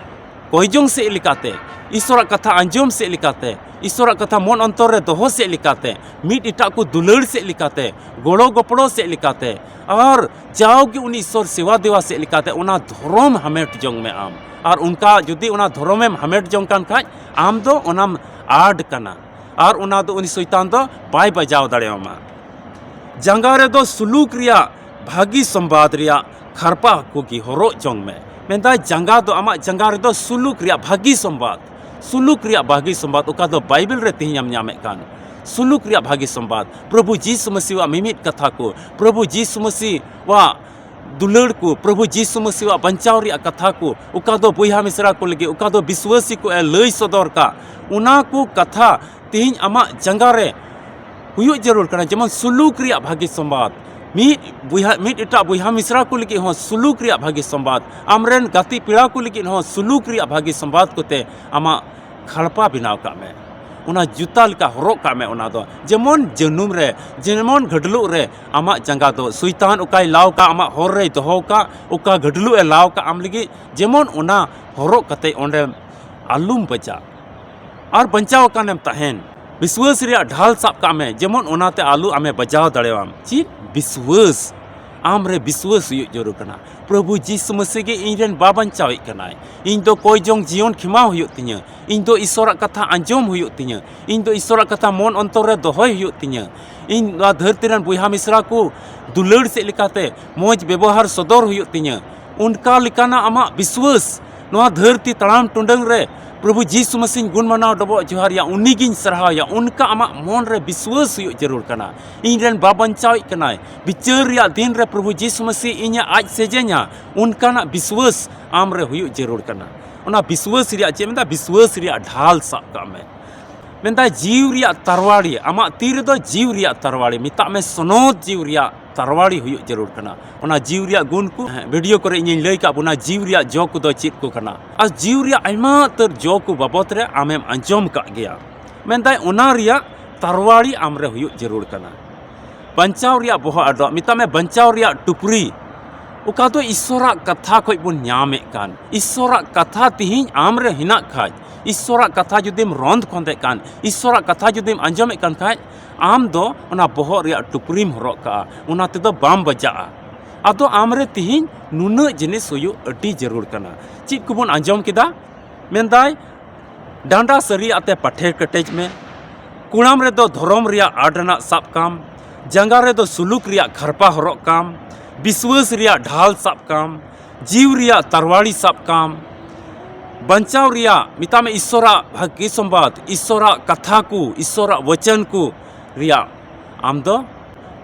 ᱠᱚᱭᱡᱚᱝ ᱥᱮᱫ ᱞᱮᱠᱟᱛᱮ, ᱤᱥᱚᱨᱟᱜ ᱠᱟᱛᱷᱟ ᱟᱸᱡᱚᱢ ᱥᱮᱫ ᱞᱮᱠᱟᱛᱮ, ᱤᱥᱚᱨᱟᱜ ᱠᱟᱛᱷᱟ ᱢᱚᱱ ᱚᱱᱛᱚᱨ ᱨᱮ ᱫᱚᱦᱚ ᱥᱮᱫ ᱞᱮᱠᱟᱛᱮ, ᱢᱤᱫ ᱮᱴᱟᱜ ᱠᱚ ᱫᱩᱞᱟᱹᱲ ᱥᱮᱫ ᱞᱮᱠᱟᱛᱮ, ᱜᱚᱲᱚ ᱜᱚᱯᱚᱲᱚ ᱥᱮᱫ ᱞᱮᱠᱟᱛᱮ, ᱟᱨ ᱡᱟᱣᱜᱮ ᱩᱱᱤ ᱤᱥᱚᱨ ᱥᱮᱵᱟ ᱫᱮᱣᱟ ᱥᱮᱫ ᱞᱮᱠᱟᱛᱮ ᱚᱱᱟ ᱫᱷᱚᱨᱚᱢ ᱦᱟᱢᱮᱴ ᱡᱚᱝ ᱢᱮ ᱟᱢ᱾ ᱟᱨ ᱚᱱᱠᱟ ᱡᱩᱫᱤ ᱚᱱᱟ ᱫᱷᱚᱨᱚᱢᱮᱢ ᱦᱟᱢᱮᱴ ᱡᱚᱝ ᱠᱟᱱ ᱠᱷᱟᱡ, ᱟᱢ ᱫᱚ ᱚᱱᱟᱢ ᱟᱫ ᱠᱟᱱᱟ᱾ ᱟᱨ ᱚᱱᱟ ᱫᱚ ᱩᱱᱤ ᱥᱚᱭᱛᱟᱱ ᱫᱚ ᱵᱟᱭ ᱵᱟᱡᱟᱣ ᱫᱟᱲᱮᱭᱟᱢᱟ᱾ ᱡᱟᱸᱜᱟ ᱨᱮᱫᱚ ᱥᱩᱞᱩᱠ ᱨᱮᱭᱟᱜ ᱵᱷᱟᱹᱜᱤ ᱥᱚᱢᱵᱟᱫ ᱨᱮᱭᱟᱜ ᱠᱷᱟᱨᱯᱟ ᱠᱚᱜᱮ ᱦᱚᱨᱚᱜ ᱡᱚᱝ ᱢᱮ᱾ ᱢᱮᱱᱫᱟᱭ, ᱡᱟᱸᱜᱟ ᱫᱚ, ᱟᱢᱟᱜ ᱡᱟᱸᱜᱟ ᱨᱮᱫᱚ ᱥᱩᱞᱩᱠ ᱨᱮᱭᱟᱜ ᱵᱷᱟᱹᱜᱤ ᱥᱚᱢᱵᱟᱫ, ᱥᱩᱞᱩᱠ ᱨᱮᱭᱟᱜ ᱵᱷᱟᱹᱜᱤ ᱥᱚᱢᱵᱟᱫ, ᱚᱠᱟ ᱫᱚ ᱵᱟᱭᱵᱮᱞ ᱨᱮ ᱛᱮᱦᱮᱧ ᱮᱢ ᱧᱟᱢᱮᱫ ᱠᱟᱱ ᱥᱩᱞᱩᱠ ᱨᱮᱭᱟᱜ ᱵᱷᱟᱹᱜᱤ ᱥᱚᱢᱵᱟᱫ, ᱯᱨᱚᱵᱷᱩ ᱡᱤᱥᱩ ᱢᱟᱹᱥᱤᱣᱟᱜ ᱢᱤᱢᱤᱫ ᱠᱟᱛᱷᱟ ᱠᱚ, ᱯᱨᱚᱵᱷᱩ ᱡᱤᱥᱩ ᱢᱟᱹᱥᱤᱣᱟᱜ ᱫᱩᱞᱟᱹᱲ ᱠᱚ, ᱯᱨᱚᱵᱷᱩ ᱡᱤᱥᱩ ᱢᱟᱹᱥᱤᱣᱟᱜ ᱵᱟᱧᱪᱟᱣ ᱨᱮᱭᱟᱜ ᱠᱟᱛᱷᱟ ᱠᱚ, ᱚᱠᱟ ᱫᱚ ᱵᱚᱭᱦᱟ ᱢᱤᱥᱨᱟ ᱠᱚ ᱞᱟᱹᱜᱤᱫ, ᱚᱠᱟ ᱫᱚ ᱵᱤᱥᱣᱟᱹᱥᱤ ᱠᱚ ᱮ ᱞᱟᱹᱭ ᱥᱚᱫᱚᱨ ᱠᱟᱜ, ᱚᱱᱟ ᱠᱚ ᱠᱟᱛᱷᱟ ᱛᱮᱦᱮᱧ ᱟᱢᱟᱜ ᱡᱟᱸᱜᱟ ᱨᱮ ᱦᱩᱭᱩᱜ ᱡᱟᱹᱨᱩᱲ ᱠᱟᱱᱟ᱾ ᱡᱮᱢᱚᱱ ᱥᱩᱞᱩᱠ ᱨᱮᱭᱟᱜ ᱵᱷᱟᱹᱜᱤ ᱥᱚᱢᱵᱟᱫ, ᱢᱤᱫ ᱵᱚᱭᱦᱟ, ᱢᱤᱫ ᱮᱴᱟᱜ ᱵᱚᱭᱦᱟ ᱢᱤᱥᱨᱟ ᱠᱚ ᱞᱟᱹᱜᱤᱫ ᱦᱚᱸ ᱥᱩᱞᱩᱠ ᱨᱮᱭᱟᱜ ᱵᱷᱟᱹᱜᱤ ᱥᱚᱢᱵᱟᱫ, ᱟᱢᱨᱮᱱ ᱜᱟᱛᱮ ᱯᱮᱲᱟ ᱠᱚ ᱞᱟᱹᱜᱤᱫ ᱦᱚᱸ ᱥᱩᱞᱩᱠ ᱨᱮᱭᱟᱜ ᱵᱷᱟᱹᱜᱤ ᱥᱚᱢᱵᱟᱫ ᱠᱚᱛᱮ ᱟᱢᱟᱜ ᱠᱷᱟᱲᱯᱟ ᱵᱮᱱᱟᱣ ᱠᱟᱜ ᱢᱮ᱾ ᱚᱱᱟ ᱡᱩᱛᱟ ᱞᱮᱠᱟ ᱦᱚᱨᱚᱜ ᱠᱟᱜ ᱢᱮ᱾ ᱚᱱᱟ ᱫᱚ ᱡᱮᱢᱚᱱ ᱡᱟᱹᱱᱩᱢ ᱨᱮ, ᱡᱮᱢᱚᱱ ᱜᱷᱟᱹᱰᱞᱩᱜ ᱨᱮ ᱟᱢᱟᱜ ᱡᱟᱸᱜᱟ ᱫᱚ ᱥᱚᱭᱛᱟᱱ ᱚᱠᱟᱭ ᱞᱟᱣ ᱠᱟᱜ, ᱟᱢᱟᱜ ᱦᱚᱨ ᱨᱮᱭ ᱫᱚᱦᱚ ᱠᱟᱜ, ᱚᱠᱟ ᱜᱷᱟᱹᱰᱞᱩᱜ ᱮ ᱞᱟᱣ ᱠᱟᱜ ᱟᱢ ᱞᱟᱹᱜᱤᱫ, ᱡᱮᱢᱚᱱ ᱚᱱᱟ ᱦᱚᱨᱚᱜ ᱠᱟᱛᱮ ᱚᱸᱰᱮ ᱟᱞᱚᱢ ᱵᱟᱡᱟᱜ᱾ ᱟᱨ ᱵᱟᱧᱪᱟᱣ ᱟᱠᱟᱱᱮᱢ ᱛᱟᱦᱮᱱ᱾ ᱵᱤᱥᱣᱟᱹᱥ ᱨᱮᱭᱟᱜ ᱰᱷᱟᱞ ᱥᱟᱵ ᱠᱟᱜ ᱢᱮ, ᱡᱮᱢᱚᱱ ᱚᱱᱟᱛᱮ ᱟᱞᱚ ᱟᱢᱮ ᱵᱟᱡᱟᱣ ᱫᱟᱲᱮᱭᱟᱢ᱾ ᱪᱮᱫ? ᱵᱤᱥᱣᱟᱹᱥ᱾ ᱟᱢ ᱨᱮ ᱵᱤᱥᱣᱟᱹᱥ ᱦᱩᱭᱩᱜ ᱡᱟᱹᱨᱩᱲ ᱠᱟᱱᱟ, ᱯᱨᱚᱵᱷᱩ ᱡᱤᱥᱩ ᱢᱟᱹᱥᱤ ᱜᱮ ᱤᱧ ᱨᱮᱱ ᱵᱟᱵᱟᱧᱪᱟᱣᱤᱡ ᱠᱟᱱᱟᱭ᱾ ᱤᱧ ᱫᱚ ᱠᱚᱭ ᱡᱚᱝ ᱡᱤᱭᱚᱱ ᱠᱷᱮᱢᱟᱣ ᱦᱩᱭᱩᱜ ᱛᱤᱧᱟᱹ᱾ ᱤᱧ ᱫᱚ ᱤᱥᱚᱨᱟᱜ ᱠᱟᱛᱷᱟ ᱟᱸᱡᱚᱢ ᱦᱩᱭᱩᱜ ᱛᱤᱧᱟᱹ᱾ ᱤᱧ ᱫᱚ ᱤᱥᱚᱨᱟᱜ ᱠᱟᱛᱷᱟ ᱢᱚᱱ ᱚᱱᱛᱚᱨ ᱨᱮ ᱫᱚᱦᱚᱭ ᱦᱩᱭᱩᱜ ᱛᱤᱧᱟᱹ᱾ ᱤᱧ ᱱᱚᱣᱟ ᱫᱷᱟᱹᱨᱛᱤ ᱨᱮᱱ ᱵᱚᱭᱦᱟ ᱢᱤᱥᱨᱟ ᱠᱚ ᱫᱩᱞᱟᱹᱲ ᱥᱮᱫ ᱞᱮᱠᱟᱛᱮ ᱢᱚᱡᱽ ᱵᱮᱵᱚᱦᱟᱨ ᱥᱚᱫᱚᱨ ᱦᱩᱭᱩᱜ ᱛᱤᱧᱟᱹ᱾ ᱚᱱᱠᱟ ᱞᱮᱠᱟᱱᱟᱜ ᱟᱢᱟᱜ ᱵᱤᱥᱣᱟᱹᱥ, ᱱᱚᱣᱟ ᱫᱷᱟᱹᱨᱛᱤ ᱛᱟᱲᱟᱢ ᱴᱩᱰᱟᱹᱝ ᱨᱮ ᱯᱨᱚᱵᱷᱩ ᱡᱤᱥᱩ ᱢᱟᱹᱥᱤᱧ ᱜᱩᱱ ᱢᱟᱱᱟᱣ ᱰᱚᱵᱚᱜ ᱡᱚᱦᱟᱨ ᱮᱭᱟ, ᱩᱱᱤᱜᱤᱧ ᱥᱟᱨᱦᱟᱣ ᱮᱭᱟ, ᱚᱱᱠᱟ ᱟᱢᱟᱜ ᱢᱚᱱ ᱨᱮ ᱵᱤᱥᱣᱟᱹᱥ ᱦᱩᱭᱩᱜ ᱡᱟᱹᱨᱩᱲ ᱠᱟᱱᱟ᱾ ᱤᱧ ᱨᱮᱱ ᱵᱟᱵᱟᱧᱪᱟᱣᱤᱡ ᱠᱟᱱᱟᱭ, ᱵᱤᱪᱟᱹᱨ ᱨᱮᱭᱟᱜ ᱫᱤᱱ ᱨᱮ ᱯᱨᱚᱵᱷᱩ ᱡᱤᱥᱩ ᱢᱟᱹᱥᱤ ᱤᱧᱮ ᱟᱡ ᱥᱮᱡᱮᱧᱟ, ᱚᱱᱠᱟᱱᱟᱜ ᱵᱤᱥᱣᱟᱹᱥ ᱟᱢ ᱨᱮ ᱦᱩᱭᱩᱜ ᱡᱟᱹᱨᱩᱲ ᱠᱟᱱᱟ᱾ ᱚᱱᱟ ᱵᱤᱥᱣᱟᱹᱥ ᱨᱮᱭᱟᱜ ᱪᱮᱫ ᱢᱮᱱᱫᱟ? ᱵᱤᱥᱣᱟᱹᱥ ᱨᱮᱭᱟᱜ ᱰᱷᱟᱞ ᱥᱟᱵ ᱠᱟᱜ ᱢᱮ᱾ ᱢᱮᱱᱫᱟᱭ, ᱡᱤᱣᱤ ᱨᱮᱭᱟᱜ ᱛᱟᱨᱣᱟᱲᱤ, ᱟᱢᱟᱜ ᱛᱤ ᱨᱮᱫᱚ ᱡᱤᱣᱤ ᱨᱮᱭᱟᱜ ᱛᱟᱨᱣᱟᱲᱤ, ᱢᱮᱛᱟᱜ ᱢᱮ ᱥᱚᱱᱚᱛ ᱡᱤᱣᱤ ᱨᱮᱭᱟᱜ ᱛᱟᱨᱣᱟᱲᱤ ᱦᱩᱭᱩᱜ ᱡᱟᱹᱨᱩᱲ ᱠᱟᱱᱟ᱾ ᱚᱱᱟ ᱡᱤᱣᱤ ᱨᱮᱭᱟᱜ ᱜᱩᱱ ᱠᱚ, ᱦᱮᱸ, ᱵᱷᱤᱰᱤᱭᱳ ᱠᱚᱨᱮ ᱤᱧᱤᱧ ᱞᱟᱹᱭ ᱠᱟᱜ ᱵᱚᱱᱟ, ᱡᱤᱣᱤ ᱨᱮᱭᱟᱜ ᱡᱚ ᱠᱚᱫᱚ ᱪᱮᱫ ᱠᱚ ᱠᱟᱱᱟ᱾ ᱟᱨ ᱡᱤᱣᱤ ᱨᱮᱭᱟᱜ ᱟᱭᱢᱟ ᱩᱛᱟᱹᱨ ᱡᱚ ᱠᱚ ᱵᱟᱵᱚᱛ ᱨᱮ ᱟᱢᱮᱢ ᱟᱸᱡᱚᱢ ᱠᱟᱜ ᱜᱮᱭᱟ᱾ ᱢᱮᱱᱫᱟᱭ, ᱚᱱᱟ ᱨᱮᱭᱟᱜ ᱛᱟᱨᱣᱟᱲᱤ ᱟᱢ ᱨᱮ ᱦᱩᱭᱩᱜ ᱡᱟᱹᱨᱩᱲ ᱠᱟᱱᱟ᱾ ᱵᱟᱧᱪᱟᱣ ᱨᱮᱭᱟᱜ ᱵᱚᱦᱚᱜ ᱟᱰᱚᱜ, ᱢᱮᱛᱟᱜ ᱢᱮ ᱵᱟᱧᱪᱟᱣ ᱨᱮᱭᱟᱜ ᱴᱩᱯᱨᱤ, ᱚᱠᱟ ᱫᱚ ᱤᱥᱚᱨᱟᱜ ᱠᱟᱛᱷᱟ ᱠᱷᱚᱡ ᱵᱚᱱ ᱧᱟᱢᱮᱫ ᱠᱟᱱ᱾ ᱤᱥᱚᱨᱟᱜ ᱠᱟᱛᱷᱟ ᱛᱤᱦᱤᱧ ᱟᱢ ᱨᱮ ᱦᱮᱱᱟᱜ ᱠᱷᱟᱡ, ᱤᱥᱥᱚᱨᱟᱜ ᱠᱟᱛᱷᱟ ᱡᱩᱫᱤᱢ ᱨᱚᱸᱫ ᱠᱷᱚᱸᱫᱮᱜ ᱠᱟᱱ, ᱤᱥᱥᱚᱨᱟᱜ ᱠᱟᱛᱷᱟ ᱡᱩᱫᱤᱢ ᱟᱸᱡᱚᱢᱮᱫ ᱠᱟᱱ ᱠᱷᱟᱡ, ᱟᱢ ᱫᱚ ᱚᱱᱟ ᱵᱚᱦᱚᱜ ᱨᱮᱭᱟᱜ ᱴᱩᱯᱨᱤᱢ ᱦᱚᱨᱚᱜ ᱠᱟᱜᱼᱟ, ᱚᱱᱟ ᱛᱮᱫᱚ ᱵᱟᱢ ᱵᱟᱡᱟᱜᱼᱟ᱾ ᱟᱫᱚ ᱟᱢᱨᱮ ᱛᱤᱦᱤᱧ ᱱᱩᱱᱟᱹᱜ ᱡᱤᱱᱤᱥ ᱦᱩᱭᱩᱜ ᱟᱹᱰᱤ ᱡᱟᱹᱨᱩᱲ ᱠᱟᱱᱟ᱾ ᱪᱮᱫ ᱠᱚᱵᱚᱱ ᱟᱸᱡᱚᱢ ᱠᱮᱫᱟ? ᱢᱮᱱᱫᱟᱭ, ᱰᱟᱸᱰᱟ ᱥᱟᱹᱨᱤᱭᱟᱜ ᱛᱮ ᱯᱟᱴᱷᱮ ᱠᱮᱴᱮᱡ ᱢᱮ, ᱠᱚᱲᱟᱢ ᱨᱮᱫᱚ ᱫᱷᱚᱨᱚᱢ ᱨᱮᱭᱟᱜ ᱟᱰᱱᱟᱜ ᱥᱟᱵ ᱠᱟᱢ, ᱡᱟᱸᱜᱟ ᱨᱮᱫᱚ ᱥᱩᱞᱩᱠ ᱨᱮᱭᱟᱜ ᱠᱷᱟᱨᱯᱟ ᱦᱚᱨᱚᱜ ᱠᱟᱢ, ᱵᱤᱥᱣᱟᱹᱥ ᱨᱮᱭᱟᱜ ᱰᱷᱟᱞ ᱥᱟᱵ ᱠᱟᱢ, ᱡᱤᱣᱤ ᱨᱮᱭᱟᱜ ᱛᱟᱨᱣᱟᱲᱤ ᱥᱟᱵ ᱠᱟᱢ, ᱵᱟᱧᱪᱟᱣ ᱨᱮᱭᱟᱜ, ᱢᱮᱛᱟᱜ ᱢᱮ, ᱤᱥᱥᱚᱨᱟᱜ ᱵᱷᱟᱜᱽᱜᱤ ᱥᱚᱢᱵᱟᱫ, ᱤᱥᱥᱚᱨᱟᱜ ᱠᱟᱛᱷᱟ ᱠᱚ, ᱤᱥᱥᱚᱨᱟᱜ ᱣᱟᱪᱚᱱ ᱠᱚ ᱨᱮᱭᱟᱜ ᱟᱢ ᱫᱚ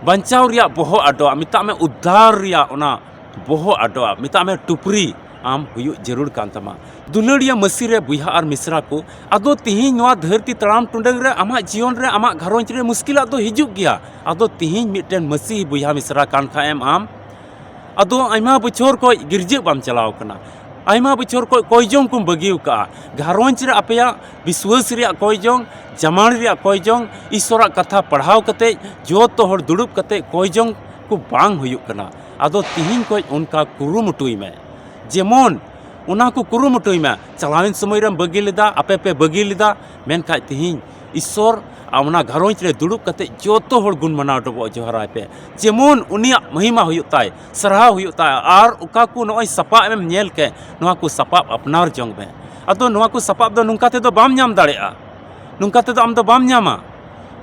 ᱵᱟᱧᱪᱟᱣ ᱨᱮᱭᱟᱜ ᱵᱚᱦᱚᱜ ᱟᱰᱚᱜᱼᱟ, ᱢᱮᱛᱟᱜ ᱢᱮ, ᱩᱫᱽᱫᱷᱟᱨ ᱨᱮᱭᱟᱜ ᱚᱱᱟ ᱵᱚᱦᱚᱜ ᱟᱰᱚᱜᱼᱟ, ᱢᱮᱛᱟᱜ ᱢᱮ, ᱴᱩᱯᱨᱤ ᱟᱢ ᱦᱩᱭᱩᱜ ᱡᱟᱹᱨᱩᱲ ᱠᱟᱱ ᱛᱟᱢᱟ᱾ ᱫᱩᱞᱟᱹᱲᱤᱭᱟᱹ ᱢᱟᱹᱥᱤ ᱨᱮ ᱵᱚᱭᱦᱟ ᱟᱨ ᱢᱤᱥᱨᱟ ᱠᱚ, ᱟᱫᱚ ᱛᱤᱦᱤᱧ ᱱᱚᱣᱟ ᱫᱷᱟᱹᱨᱛᱤ ᱛᱟᱲᱟᱢ ᱴᱩᱰᱟᱹᱝ ᱨᱮ ᱟᱢᱟᱜ ᱡᱤᱭᱚᱱ ᱨᱮ, ᱟᱢᱟᱜ ᱜᱷᱟᱨᱚᱸᱡᱽ ᱨᱮ ᱢᱩᱥᱠᱤᱞᱟᱜ ᱫᱚ ᱦᱤᱡᱩᱜ ᱜᱮᱭᱟ᱾ ᱟᱫᱚ ᱛᱤᱦᱤᱧ ᱢᱤᱫᱴᱮᱱ ᱢᱟᱹᱥᱤ ᱵᱚᱭᱦᱟ ᱢᱤᱥᱨᱟ ᱠᱟᱱ ᱠᱷᱟᱡ ᱮᱢ ᱟᱢ, ᱟᱫᱚ ᱟᱭᱢᱟ ᱵᱚᱪᱷᱚᱨ ᱠᱷᱚᱡ ᱜᱤᱨᱡᱟᱹ ᱵᱟᱢ ᱪᱟᱞᱟᱣ ᱠᱟᱱᱟ, ᱟᱭᱢᱟ ᱵᱚᱪᱷᱚᱨ ᱠᱷᱚᱡ ᱠᱚᱭᱡᱚᱝ ᱠᱚᱢ ᱵᱟᱹᱜᱤ ᱟᱠᱟᱫᱼᱟ, ᱜᱷᱟᱨᱚᱸᱡᱽ ᱨᱮ ᱟᱯᱮᱭᱟᱜ ᱵᱤᱥᱣᱟᱹᱥ ᱨᱮᱭᱟᱜ ᱠᱚᱭᱡᱚᱝ, ᱡᱟᱢᱟᱲ ᱨᱮᱭᱟᱜ ᱠᱚᱭᱡᱚᱝ, ᱤᱥᱥᱚᱨᱟᱜ ᱠᱟᱛᱷᱟ ᱯᱟᱲᱦᱟᱣ ᱠᱟᱛᱮ ᱡᱚᱛᱚ ᱦᱚᱲ ᱫᱩᱲᱩᱵ ᱠᱟᱛᱮ ᱠᱚᱭᱡᱚᱝ ᱠᱚ ᱵᱟᱝ ᱦᱩᱭᱩᱜ ᱠᱟᱱᱟ᱾ ᱟᱫᱚ ᱛᱤᱦᱤᱧ ᱠᱷᱚᱡ ᱚᱱᱠᱟ ᱠᱩᱨᱩᱢᱩᱴᱩᱭ ᱢᱮ, ᱡᱮᱢᱚᱱ ᱚᱱᱟ ᱠᱚ ᱠᱩᱨᱩᱢᱩᱴᱩᱭ ᱢᱮ᱾ ᱪᱟᱞᱟᱣᱮᱱ ᱥᱚᱢᱚᱭ ᱨᱮᱢ ᱵᱟᱹᱜᱤ ᱞᱮᱫᱟ, ᱟᱯᱮ ᱯᱮ ᱵᱟᱹᱜᱤ ᱞᱮᱫᱟ, ᱢᱮᱱᱠᱷᱟᱡ ᱛᱤᱦᱤᱧ ᱤᱥᱥᱚᱨ ᱟᱨ ᱚᱱᱟ ᱜᱷᱟᱨᱚᱸᱡᱽ ᱨᱮ ᱫᱩᱲᱩᱵ ᱠᱟᱛᱮ ᱡᱚᱛᱚ ᱦᱚᱲ ᱜᱩᱱ ᱢᱟᱱᱟᱣ ᱰᱚᱵᱚᱜ ᱡᱚᱦᱟᱨᱟᱭ ᱯᱮ, ᱡᱮᱢᱚᱱ ᱩᱱᱤᱭᱟᱜ ᱢᱚᱦᱤᱢᱟ ᱦᱩᱭᱩᱜ ᱛᱟᱭ, ᱥᱟᱨᱦᱟᱣ ᱦᱩᱭᱩᱜ ᱛᱟᱭ᱾ ᱟᱨ ᱚᱠᱟ ᱠᱚ ᱱᱚᱜᱼᱚᱭ ᱥᱟᱯᱟᱵ ᱮᱢ ᱧᱮᱞ ᱠᱮᱫ, ᱱᱚᱣᱟ ᱠᱚ ᱥᱟᱯᱟᱵ ᱟᱯᱱᱟᱨ ᱡᱚᱝ ᱢᱮ᱾ ᱟᱫᱚ ᱱᱚᱣᱟ ᱠᱚ ᱥᱟᱯᱟᱵ ᱫᱚ ᱱᱚᱝᱠᱟ ᱛᱮᱫᱚ ᱵᱟᱢ ᱧᱟᱢ ᱫᱟᱲᱮᱭᱟᱜᱼᱟ, ᱱᱚᱝᱠᱟ ᱛᱮᱫᱚ ᱟᱢ ᱫᱚ ᱵᱟᱢ ᱧᱟᱢᱟ᱾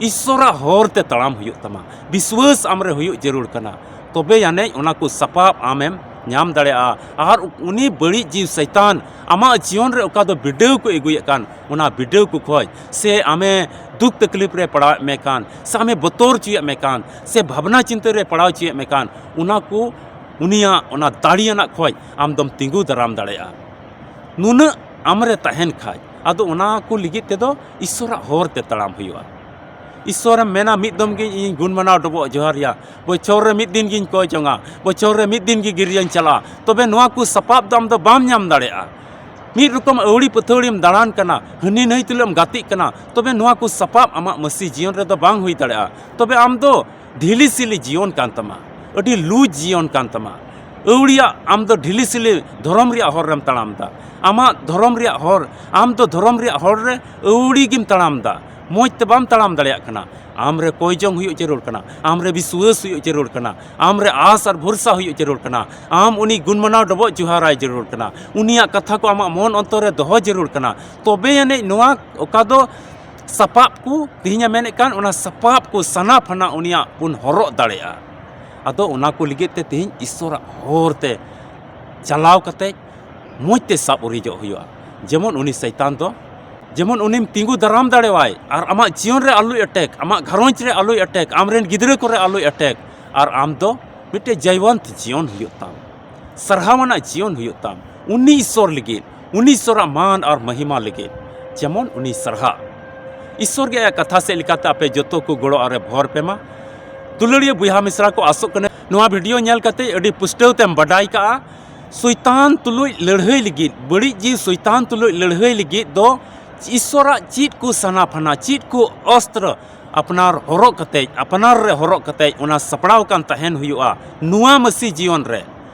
ᱤᱥᱥᱚᱨᱟᱜ ᱦᱚᱨ ᱛᱮ ᱛᱟᱲᱟᱢ ᱦᱩᱭᱩᱜ ᱛᱟᱢᱟ, ᱵᱤᱥᱣᱟᱹᱥ ᱟᱢᱨᱮ ᱦᱩᱭᱩᱜ ᱡᱟᱹᱨᱩᱲ ᱠᱟᱱᱟ, ᱛᱚᱵᱮ ᱟᱹᱱᱤᱡ ᱚᱱᱟ ᱠᱚ ᱥᱟᱯᱟᱵ ᱟᱢᱮᱢ ᱧᱟᱢ ᱫᱟᱲᱮᱭᱟᱜᱼᱟ᱾ ᱟᱨ ᱩᱱᱤ ᱵᱟᱹᱲᱤᱡ ᱡᱤᱣᱤ ᱥᱚᱭᱛᱟᱱ ᱟᱢᱟᱜ ᱡᱤᱭᱚᱱ ᱨᱮ ᱚᱠᱟ ᱫᱚ ᱵᱤᱰᱟᱹᱣ ᱠᱚ ᱟᱹᱜᱩᱭᱮᱫ ᱠᱟᱱ, ᱚᱱᱟ ᱵᱤᱰᱟᱹᱣ ᱠᱚ ᱠᱷᱚᱡ, ᱥᱮ ᱟᱢᱮ ᱫᱩᱠ ᱛᱟᱠᱞᱤᱯ ᱨᱮ ᱯᱟᱲᱟᱣᱮᱫ ᱢᱮ ᱠᱟᱱ, ᱥᱮ ᱟᱢᱮ ᱵᱚᱛᱚᱨ ᱦᱚᱪᱚᱭᱮᱫ ᱢᱮ ᱠᱟᱱ, ᱥᱮ ᱵᱷᱟᱵᱽᱱᱟ ᱪᱤᱱᱛᱟᱹ ᱨᱮ ᱯᱟᱲᱟᱣ ᱦᱚᱪᱚᱭᱮᱫ ᱢᱮ ᱠᱟᱱ, ᱚᱱᱟ ᱠᱚ ᱩᱱᱤᱭᱟᱜ ᱚᱱᱟ ᱫᱟᱲᱮᱭᱟᱱᱟᱜ ᱠᱷᱚᱡ ᱟᱢ ᱫᱚᱢ ᱛᱤᱸᱜᱩ ᱫᱟᱨᱟᱢ ᱫᱟᱲᱮᱭᱟᱜᱼᱟ᱾ ᱱᱩᱱᱟᱹᱜ ᱟᱢᱨᱮ ᱛᱟᱦᱮᱱ ᱠᱷᱟᱡ, ᱟᱫᱚ ᱚᱱᱟ ᱠᱚ ᱞᱟᱹᱜᱤᱫ ᱛᱮᱫᱚ ᱤᱥᱥᱚᱨᱟᱜ ᱦᱚᱨ ᱛᱮ ᱛᱟᱲᱟᱢ ᱦᱩᱭᱩᱜᱼᱟ᱾ ᱤᱥᱥᱚᱨᱮᱢ ᱢᱮᱱᱟ, ᱢᱤᱫ ᱫᱚᱢ ᱜᱮ ᱤᱧ ᱜᱩᱱ ᱢᱟᱱᱟᱣ ᱰᱚᱵᱚᱜ ᱡᱚᱦᱟᱨ ᱨᱮᱭᱟ, ᱵᱚᱪᱷᱚᱨ ᱨᱮ ᱢᱤᱫ ᱫᱤᱱ ᱜᱤᱧ ᱠᱚᱭ ᱡᱚᱝᱟ, ᱵᱚᱪᱷᱚᱨ ᱨᱮ ᱢᱤᱫ ᱫᱤᱱ ᱜᱮ ᱜᱤᱨᱡᱟᱹᱧ ᱪᱟᱞᱟᱜᱼᱟ, ᱛᱚᱵᱮ ᱱᱚᱣᱟ ᱠᱚ ᱥᱟᱯᱟᱵ ᱫᱚ ᱟᱢ ᱫᱚ ᱵᱟᱢ ᱧᱟᱢ ᱫᱟᱲᱮᱭᱟᱜᱼᱟ᱾ ᱢᱤᱫ ᱨᱚᱠᱚᱢ ᱟᱹᱣᱲᱤ ᱯᱟᱹᱛᱷᱟᱹᱣᱲᱤᱢ ᱫᱟᱬᱟᱱ ᱠᱟᱱᱟ, ᱦᱟᱹᱱᱤ ᱱᱟᱹᱭ ᱛᱩᱞᱩᱡ ᱮᱢ ᱜᱟᱛᱮᱜ ᱠᱟᱱᱟ, ᱛᱚᱵᱮ ᱱᱚᱣᱟ ᱠᱚ ᱥᱟᱯᱟᱵ ᱟᱢᱟᱜ ᱢᱟᱹᱥᱤ ᱡᱤᱭᱚᱱ ᱨᱮᱫᱚ ᱵᱟᱝ ᱦᱩᱭ ᱫᱟᱲᱮᱭᱟᱜᱼᱟ᱾ ᱛᱚᱵᱮ ᱟᱢ ᱫᱚ ᱰᱷᱤᱞᱤ ᱥᱤᱞᱤ ᱡᱤᱭᱚᱱ ᱠᱟᱱ ᱛᱟᱢᱟ, ᱟᱹᱰᱤ ᱞᱩᱡᱽ ᱡᱤᱭᱚᱱ ᱠᱟᱱ ᱛᱟᱢᱟ᱾ ᱟᱹᱣᱲᱤᱭᱟᱜ ᱟᱢ ᱫᱚ ᱰᱷᱤᱞᱤ ᱥᱤᱞᱤ ᱫᱷᱚᱨᱚᱢ ᱨᱮᱭᱟᱜ ᱦᱚᱨ ᱨᱮᱢ ᱛᱟᱲᱟᱢ ᱮᱫᱟ᱾ ᱟᱢᱟᱜ ᱫᱷᱚᱨᱚᱢ ᱨᱮᱭᱟᱜ ᱦᱚᱨ, ᱟᱢ ᱫᱚ ᱫᱷᱚᱨᱚᱢ ᱨᱮᱭᱟᱜ ᱦᱚᱨ ᱨᱮ ᱟᱹᱣᱲᱤ ᱜᱮᱢ ᱛᱟᱲᱟᱢ ᱮᱫᱟ, ᱢᱚᱡᱽ ᱛᱮ ᱵᱟᱢ ᱛᱟᱲᱟᱢ ᱫᱟᱲᱮᱭᱟᱜ ᱠᱟᱱᱟ᱾ ᱟᱢ ᱨᱮ ᱠᱚᱭ ᱡᱚᱝ ᱦᱩᱭᱩᱜ ᱡᱟᱹᱨᱩᱲ ᱠᱟᱱᱟ, ᱟᱢ ᱨᱮ ᱵᱤᱥᱣᱟᱹᱥ ᱦᱩᱭᱩᱜ ᱡᱟᱹᱨᱩᱲ ᱠᱟᱱᱟ, ᱟᱢ ᱨᱮ ᱟᱥ ᱟᱨ ᱵᱷᱚᱨᱥᱟ ᱦᱩᱭᱩᱜ ᱡᱟᱹᱨᱩᱲ ᱠᱟᱱᱟ, ᱟᱢ ᱩᱱᱤ ᱜᱩᱱ ᱢᱟᱱᱟᱣ ᱰᱚᱵᱚᱜ ᱡᱚᱦᱟᱨᱟᱭ ᱡᱟᱹᱨᱩᱲ ᱠᱟᱱᱟ, ᱩᱱᱤᱭᱟᱜ ᱠᱟᱛᱷᱟ ᱠᱚ ᱟᱢᱟᱜ ᱢᱚᱱ ᱚᱱᱛᱚᱨ ᱨᱮ ᱫᱚᱦᱚ ᱡᱟᱹᱨᱩᱲ ᱠᱟᱱᱟ᱾ ᱛᱚᱵᱮ ᱟᱹᱱᱤᱡ ᱱᱚᱣᱟ ᱚᱠᱟ ᱫᱚ ᱥᱟᱯᱟᱵ ᱠᱚ ᱛᱮᱦᱮᱧᱮ ᱢᱮᱱᱮᱫ ᱠᱟᱱ, ᱚᱱᱟ ᱥᱟᱯᱟᱵ ᱠᱚ ᱥᱟᱱᱟ ᱯᱷᱟᱱᱟ ᱩᱱᱤᱭᱟᱜ ᱵᱚᱱ ᱦᱚᱨᱚᱜ ᱫᱟᱲᱮᱭᱟᱜᱼᱟ᱾ ᱟᱫᱚ ᱚᱱᱟ ᱠᱚ ᱞᱟᱹᱜᱤᱫ ᱛᱮ ᱛᱮᱦᱮᱧ ᱤᱥᱥᱚᱨᱟᱜ ᱦᱚᱨ ᱛᱮ ᱪᱟᱞᱟᱣ ᱠᱟᱛᱮ ᱢᱚᱡᱽ ᱛᱮ ᱥᱟᱵ ᱩᱨᱤᱡᱚᱜ ᱦᱩᱭᱩᱜᱼᱟ᱾ ᱡᱮᱢᱚᱱ ᱩᱱᱤ ᱥᱚᱭᱛᱟᱱ ᱫᱚ, ᱡᱮᱢᱚᱱ ᱩᱱᱤᱢ ᱛᱤᱸᱜᱩ ᱫᱟᱨᱟᱢ ᱫᱟᱲᱮᱣᱟᱭ ᱟᱨ ᱟᱢᱟᱜ ᱡᱤᱭᱚᱱ ᱨᱮ ᱟᱞᱚᱭ ᱮᱴᱮᱠ, ᱟᱢᱟᱜ ᱜᱷᱟᱨᱚᱸᱡᱽ ᱨᱮ ᱟᱞᱚᱭ ᱮᱴᱮᱠ, ᱟᱢᱨᱮᱱ ᱜᱤᱫᱽᱨᱟᱹ ᱠᱚᱨᱮ ᱟᱞᱚᱭ ᱮᱴᱮᱠ, ᱟᱨ ᱟᱢ ᱫᱚ ᱢᱤᱫᱴᱮᱡ ᱡᱟᱭᱵᱟᱱᱛ ᱡᱤᱭᱚᱱ ᱦᱩᱭᱩᱜ ᱛᱟᱢ, ᱥᱟᱨᱦᱟᱣ ᱟᱱᱟᱜ ᱡᱤᱭᱚᱱ ᱦᱩᱭᱩᱜ ᱛᱟᱢ, ᱩᱱᱤ ᱤᱥᱥᱚᱨ ᱞᱟᱹᱜᱤᱫ, ᱩᱱᱤ ᱤᱥᱥᱚᱨᱟᱜ ᱢᱟᱱ ᱟᱨ ᱢᱚᱦᱤᱢᱟ ᱞᱟᱹᱜᱤᱫ, ᱡᱮᱢᱚᱱ ᱩᱱᱤ ᱥᱟᱨᱦᱟᱜ᱾ ᱤᱥᱥᱚᱨ ᱜᱮ ᱟᱭᱟᱜ ᱠᱟᱛᱷᱟ ᱥᱮᱫ ᱞᱮᱠᱟᱛᱮ ᱟᱯᱮ ᱡᱚᱛᱚ ᱠᱚ ᱜᱚᱲᱚ ᱟᱨᱮ ᱵᱷᱚᱨ ᱯᱮ ᱢᱟ᱾ ᱫᱩᱞᱟᱹᱲᱤᱭᱟᱹ ᱵᱚᱭᱦᱟ ᱢᱤᱥᱨᱟ ᱠᱚ, ᱟᱥᱚᱜ ᱠᱟᱱᱟ ᱱᱚᱣᱟ ᱵᱷᱤᱰᱤᱭᱳ ᱧᱮᱞ ᱠᱟᱛᱮ ᱟᱹᱰᱤ ᱯᱩᱥᱴᱟᱹᱣ ᱛᱮᱢ ᱵᱟᱰᱟᱭ ᱠᱟᱜᱼᱟ᱾ ᱥᱚᱭᱛᱟᱱ ᱛᱩᱞᱩᱡ ᱞᱟᱹᱲᱦᱟᱹᱭ ᱞᱟᱹᱜᱤᱫ, ᱵᱟᱹᱲᱤᱡ ᱡᱤᱣᱤ ᱥᱚᱭᱛᱟᱱ ᱛᱩᱞᱩᱡ ᱞᱟᱹᱲᱦᱟᱹᱭ ᱞᱟᱹᱜᱤᱫ ᱫᱚ ᱤᱥᱥᱚᱨᱟᱜ ᱪᱮᱫ ᱠᱚ ᱥᱟᱱᱟ ᱯᱷᱟᱱᱟ, ᱪᱮᱫ ᱠᱚ ᱚᱥᱛᱨᱚ ᱟᱯᱱᱟᱨ ᱦᱚᱨᱚᱜ ᱠᱟᱛᱮᱡ, ᱟᱯᱱᱟᱨ ᱨᱮ ᱦᱚᱨᱚᱜ ᱠᱟᱛᱮᱡ ᱚᱱᱟ ᱥᱟᱯᱲᱟᱣ ᱠᱟᱱ ᱛᱟᱦᱮᱱ ᱦᱩᱭᱩᱜᱼᱟ᱾ ᱱᱚᱣᱟ ᱢᱟᱹᱥᱤ ᱡᱤᱭᱚᱱ ᱨᱮ,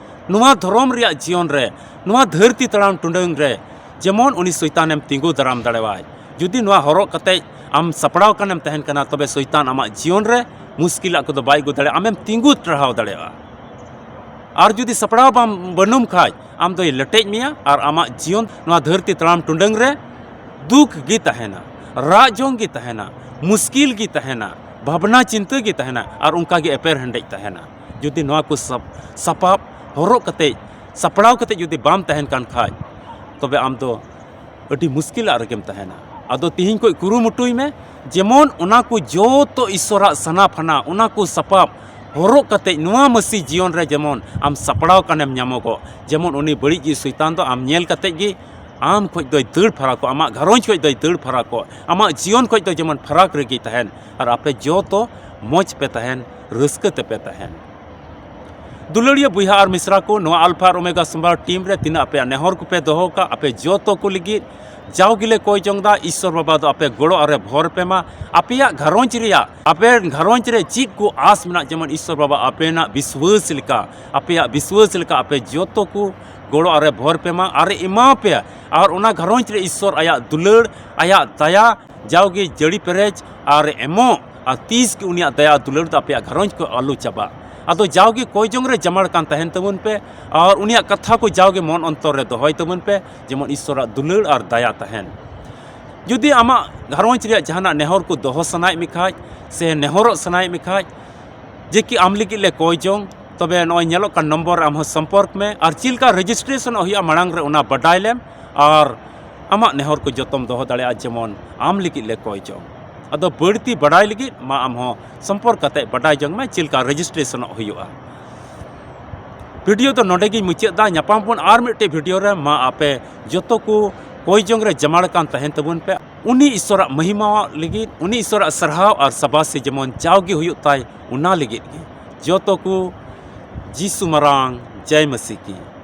ᱱᱚᱣᱟ ᱫᱷᱚᱨᱚᱢ ᱨᱮᱭᱟᱜ ᱡᱤᱭᱚᱱ ᱨᱮ, ᱱᱚᱣᱟ ᱫᱷᱟᱹᱨᱛᱤ ᱛᱟᱲᱟᱢ ᱴᱩᱰᱟᱹᱝ ᱨᱮ, ᱡᱮᱢᱚᱱ ᱩᱱᱤ ᱥᱚᱭᱛᱟᱱᱮᱢ ᱛᱤᱸᱜᱩ ᱫᱟᱨᱟᱢ ᱫᱟᱲᱮᱣᱟᱭ᱾ ᱡᱩᱫᱤ ᱱᱚᱣᱟ ᱦᱚᱨᱚᱜ ᱠᱟᱛᱮᱡ ᱟᱢ ᱥᱟᱯᱲᱟᱣ ᱠᱟᱱᱮᱢ ᱛᱟᱦᱮᱱ ᱠᱟᱱᱟ, ᱛᱚᱵᱮ ᱥᱚᱭᱛᱟᱱ ᱟᱢᱟᱜ ᱡᱤᱭᱚᱱ ᱨᱮ ᱢᱩᱥᱠᱤᱞᱟᱜ ᱠᱚᱫᱚ ᱵᱟᱭ ᱟᱹᱜᱩ ᱫᱟᱲᱮᱭᱟᱜᱼᱟ, ᱟᱢᱮᱢ ᱛᱤᱸᱜᱩ ᱴᱟᱨᱦᱟᱣ ᱫᱟᱲᱮᱭᱟᱜᱼᱟ᱾ ᱟᱨ ᱡᱩᱫᱤ ᱥᱟᱯᱲᱟᱣ ᱵᱟᱢ, ᱵᱟᱹᱱᱩᱢ ᱠᱷᱟᱡ, ᱟᱢ ᱫᱚᱭ ᱞᱮᱴᱮᱡ ᱢᱮᱭᱟ ᱟᱨ ᱟᱢᱟᱜ ᱡᱤᱭᱚᱱ ᱱᱚᱣᱟ ᱫᱷᱟᱹᱨᱛᱤ ᱛᱟᱲᱟᱢ ᱴᱩᱰᱟᱹᱝ ᱨᱮ ᱫᱩᱠ ᱜᱮ ᱛᱟᱦᱮᱱᱟ, ᱨᱟᱜ ᱡᱚᱝ ᱜᱮ ᱛᱟᱦᱮᱱᱟ, ᱢᱩᱥᱠᱤᱞ ᱜᱮ ᱛᱟᱦᱮᱱᱟ, ᱵᱷᱟᱵᱽᱱᱟ ᱪᱤᱱᱛᱟᱹ ᱜᱮ ᱛᱟᱦᱮᱱᱟ, ᱟᱨ ᱚᱱᱠᱟ ᱜᱮ ᱮᱯᱮᱨ ᱦᱮᱸᱰᱮᱡ ᱛᱟᱦᱮᱱᱟ᱾ ᱡᱩᱫᱤ ᱱᱚᱣᱟ ᱠᱚ ᱥᱟᱯ-, ᱥᱟᱯᱟᱵ ᱦᱚᱨᱚᱜ ᱠᱟᱛᱮ, ᱥᱟᱯᱲᱟᱣ ᱠᱟᱛᱮ ᱡᱩᱫᱤ ᱵᱟᱢ ᱛᱟᱦᱮᱱ ᱠᱟᱱ ᱠᱷᱟᱡ, ᱛᱚᱵᱮ ᱟᱢ ᱫᱚ ᱟᱹᱰᱤ ᱢᱩᱥᱠᱤᱞᱟᱜ ᱨᱮᱜᱮᱢ ᱛᱟᱦᱮᱱᱟ᱾ ᱟᱫᱚ ᱛᱤᱦᱤᱧ ᱠᱷᱚᱡ ᱠᱩᱨᱩᱢᱩᱴᱩᱭ ᱢᱮ, ᱡᱮᱢᱚᱱ ᱚᱱᱟ ᱠᱚ ᱡᱚᱛᱚ ᱤᱥᱥᱚᱨᱟᱜ ᱥᱟᱱᱟ ᱯᱷᱟᱱᱟ, ᱚᱱᱟ ᱠᱚ ᱥᱟᱯᱟᱵ ᱦᱚᱨᱚᱜ ᱠᱟᱛᱮ ᱱᱚᱣᱟ ᱢᱟᱹᱥᱤ ᱡᱤᱭᱚᱱ ᱨᱮ ᱡᱮᱢᱚᱱ ᱟᱢ ᱥᱟᱯᱲᱟᱣ ᱠᱟᱱᱮᱢ ᱧᱟᱢᱚᱜᱚᱜ, ᱡᱮᱢᱚᱱ ᱩᱱᱤ ᱵᱟᱹᱲᱤᱡ ᱡᱤᱣᱤ ᱥᱚᱭᱛᱟᱱ ᱫᱚ ᱟᱢ ᱧᱮᱞ ᱠᱟᱛᱮ ᱜᱮ ᱟᱢ ᱠᱷᱚᱡ ᱫᱚᱭ ᱫᱟᱹᱲ ᱯᱷᱟᱨᱟᱠᱚᱜ, ᱟᱢᱟᱜ ᱜᱷᱟᱨᱚᱸᱡᱽ ᱠᱷᱚᱡ ᱫᱚᱭ ᱫᱟᱹᱲ ᱯᱷᱟᱨᱟᱠᱚᱜ, ᱟᱢᱟᱜ ᱡᱤᱭᱚᱱ ᱠᱷᱚᱡ ᱫᱚ ᱡᱮᱢᱚᱱ ᱯᱷᱟᱨᱟᱠ ᱨᱮᱜᱮ ᱛᱟᱦᱮᱱ, ᱟᱨ ᱟᱯᱮ ᱡᱚᱛᱚ ᱢᱚᱡᱽ ᱯᱮ ᱛᱟᱦᱮᱱ, ᱨᱟᱹᱥᱠᱟᱹ ᱛᱮᱯᱮ ᱛᱟᱦᱮᱱ᱾ ᱫᱩᱞᱟᱹᱲᱤᱭᱟᱹ ᱵᱚᱭᱦᱟ ᱟᱨ ᱢᱤᱥᱨᱟ ᱠᱚ, ᱱᱚᱣᱟ ᱟᱞᱯᱷᱟ ᱟᱨ ᱳᱢᱮᱜᱟ ᱥᱳᱢᱵᱟᱨ ᱴᱤᱢ ᱨᱮ ᱛᱤᱱᱟᱹᱜ ᱟᱯᱮᱭᱟᱜ ᱱᱮᱦᱚᱨ ᱠᱚᱯᱮ ᱫᱚᱦᱚ ᱠᱟᱜ, ᱟᱯᱮ ᱡᱚᱛᱚ ᱠᱚ ᱞᱟᱹᱜᱤᱫ ᱡᱟᱣ ᱜᱮᱞᱮ ᱠᱚᱭ ᱡᱚᱝ ᱫᱟ, ᱤᱥᱥᱚᱨ ᱵᱟᱵᱟ ᱫᱚ ᱟᱯᱮ ᱜᱚᱲᱚ ᱟᱨᱮ ᱵᱷᱚᱨ ᱯᱮ ᱢᱟ᱾ ᱟᱯᱮᱭᱟᱜ ᱜᱷᱟᱨᱚᱸᱡᱽ ᱨᱮᱭᱟᱜ, ᱟᱯᱮ ᱜᱷᱟᱨᱚᱸᱡᱽ ᱨᱮ ᱪᱮᱫ ᱠᱚ ᱟᱥ ᱢᱮᱱᱟᱜ, ᱡᱮᱢᱚᱱ ᱤᱥᱥᱚᱨ ᱵᱟᱵᱟ ᱟᱯᱮᱱᱟᱜ ᱵᱤᱥᱣᱟᱹᱥ ᱞᱮᱠᱟ, ᱟᱯᱮᱭᱟᱜ ᱵᱤᱥᱣᱟᱹᱥ ᱞᱮᱠᱟ ᱟᱯᱮ ᱡᱚᱛᱚ ᱠᱚ ᱜᱚᱲᱚ ᱟᱨᱮ ᱵᱷᱚᱨ ᱯᱮ ᱢᱟ ᱟᱨᱮ ᱮᱢᱟ ᱯᱮᱭᱟ᱾ ᱟᱨ ᱚᱱᱟ ᱜᱷᱟᱨᱚᱸᱡᱽ ᱨᱮ ᱤᱥᱥᱚᱨ ᱟᱭᱟᱜ ᱫᱩᱞᱟᱹᱲ, ᱟᱭᱟᱜ ᱫᱟᱭᱟ ᱡᱟᱣᱜᱮ ᱡᱟᱹᱲᱤ ᱯᱮᱨᱮᱡ ᱟᱨ ᱮᱢᱚᱜ, ᱟᱨ ᱛᱤᱥ ᱜᱮ ᱩᱱᱤᱭᱟᱜ ᱫᱟᱭᱟ ᱫᱩᱞᱟᱹᱲ ᱫᱚ ᱟᱯᱮᱭᱟᱜ ᱜᱷᱟᱨᱚᱸᱡᱽ ᱠᱷᱚᱱ ᱟᱞᱚ ᱪᱟᱵᱟᱜ᱾ ᱟᱫᱚ ᱡᱟᱣᱜᱮ ᱠᱚᱭ ᱡᱚᱝ ᱨᱮ ᱡᱟᱢᱟᱲ ᱠᱟᱱ ᱛᱟᱦᱮᱱ ᱛᱟᱵᱚᱱ ᱯᱮ ᱟᱨ ᱩᱱᱤᱭᱟᱜ ᱠᱟᱛᱷᱟ ᱠᱚ ᱡᱟᱣᱜᱮ ᱢᱚᱱ ᱚᱱᱛᱚᱨ ᱨᱮ ᱫᱚᱦᱚᱭ ᱛᱟᱵᱚᱱ ᱯᱮ, ᱡᱮᱢᱚᱱ ᱤᱥᱥᱚᱨᱟᱜ ᱫᱩᱞᱟᱹᱲ ᱟᱨ ᱫᱟᱭᱟ ᱛᱟᱦᱮᱱ᱾ ᱡᱩᱫᱤ ᱟᱢᱟᱜ ᱜᱷᱟᱨᱚᱸᱡᱽ ᱨᱮᱭᱟᱜ ᱡᱟᱦᱟᱱᱟᱜ ᱱᱮᱦᱚᱨ ᱠᱚ ᱫᱚᱦᱚ ᱥᱟᱱᱟᱭᱮᱫ ᱢᱮ ᱠᱷᱟᱡ ᱥᱮ ᱱᱮᱦᱚᱨᱚᱜ ᱥᱟᱱᱟᱭᱮᱫ ᱢᱮ ᱠᱷᱟᱡ, ᱡᱮ ᱠᱤ ᱟᱢ ᱞᱟᱹᱜᱤᱫ ᱞᱮ ᱠᱚᱭ ᱡᱚᱝ, ᱛᱚᱵᱮ ᱱᱚᱜᱼᱚᱭ ᱧᱮᱞᱚᱜ ᱠᱟᱱ ᱱᱚᱢᱵᱚᱨ ᱨᱮ ᱟᱢ ᱦᱚᱸ ᱥᱚᱢᱯᱚᱨᱠ ᱢᱮ᱾ ᱟᱨ ᱪᱮᱫ ᱞᱮᱠᱟ ᱨᱮᱡᱤᱥᱴᱨᱮᱥᱚᱱᱚᱜ ᱦᱩᱭᱩᱜᱼᱟ ᱢᱟᱲᱟᱝ ᱨᱮ ᱚᱱᱟ ᱵᱟᱰᱟᱭ ᱞᱮᱢ, ᱟᱨ ᱟᱢᱟᱜ ᱱᱮᱦᱚᱨ ᱠᱚ ᱡᱚᱛᱚᱢ ᱫᱚᱦᱚ ᱫᱟᱲᱮᱭᱟᱜᱼᱟ, ᱡᱮᱢᱚᱱ ᱟᱢ ᱞᱟᱹᱜᱤᱫ ᱞᱮ ᱠᱚᱭ ᱡᱚᱝ᱾ ᱟᱫᱚ ᱵᱟᱹᱲᱛᱤ ᱵᱟᱰᱟᱭ ᱞᱟᱹᱜᱤᱫ ᱢᱟ ᱟᱢ ᱦᱚᱸ ᱥᱚᱢᱯᱚᱨᱠ ᱠᱟᱛᱮ ᱵᱟᱰᱟᱭ ᱡᱚᱝ ᱢᱮ ᱪᱮᱫ ᱞᱮᱠᱟ ᱨᱮᱡᱤᱥᱴᱨᱮᱥᱚᱱᱚᱜ ᱦᱩᱭᱩᱜᱼᱟ᱾ ᱵᱷᱤᱰᱤᱭᱳ ᱫᱚ ᱱᱚᱰᱮ ᱜᱤᱧ ᱢᱩᱪᱟᱹᱫ ᱫᱟ᱾ ᱧᱟᱯᱟᱢ ᱵᱚᱱ ᱟᱨ ᱢᱤᱫᱴᱮᱡ ᱵᱷᱤᱰᱤᱭᱳ ᱨᱮ᱾ ᱢᱟ ᱟᱯᱮ ᱡᱚᱛᱚ ᱠᱚ ᱠᱚᱭ ᱡᱚᱝ ᱨᱮ ᱡᱟᱢᱟᱲ ᱠᱟᱱ ᱛᱟᱦᱮᱱ ᱛᱟᱵᱚᱱ ᱯᱮ᱾ ᱩᱱᱤ ᱤᱥᱥᱚᱨᱟᱜ ᱢᱚᱦᱤᱢᱟᱣᱟᱜ ᱞᱟᱹᱜᱤᱫ, ᱩᱱᱤ ᱤᱥᱥᱚᱨᱟᱜ ᱥᱟᱨᱦᱟᱣ ᱟᱨ ᱥᱟᱵᱟᱥᱤ ᱡᱮᱢᱚᱱ ᱡᱟᱣᱜᱮ ᱦᱩᱭᱩᱜ ᱛᱟᱭ, ᱚᱱᱟ ᱞᱟᱹᱜᱤᱫ ᱜᱮ᱾ ᱡᱚᱛᱚ ᱠᱚ ᱡᱤᱥᱩ ᱢᱟᱨᱟᱝ, ᱡᱟᱭ ᱢᱟᱹᱥᱤ ᱠᱤ᱾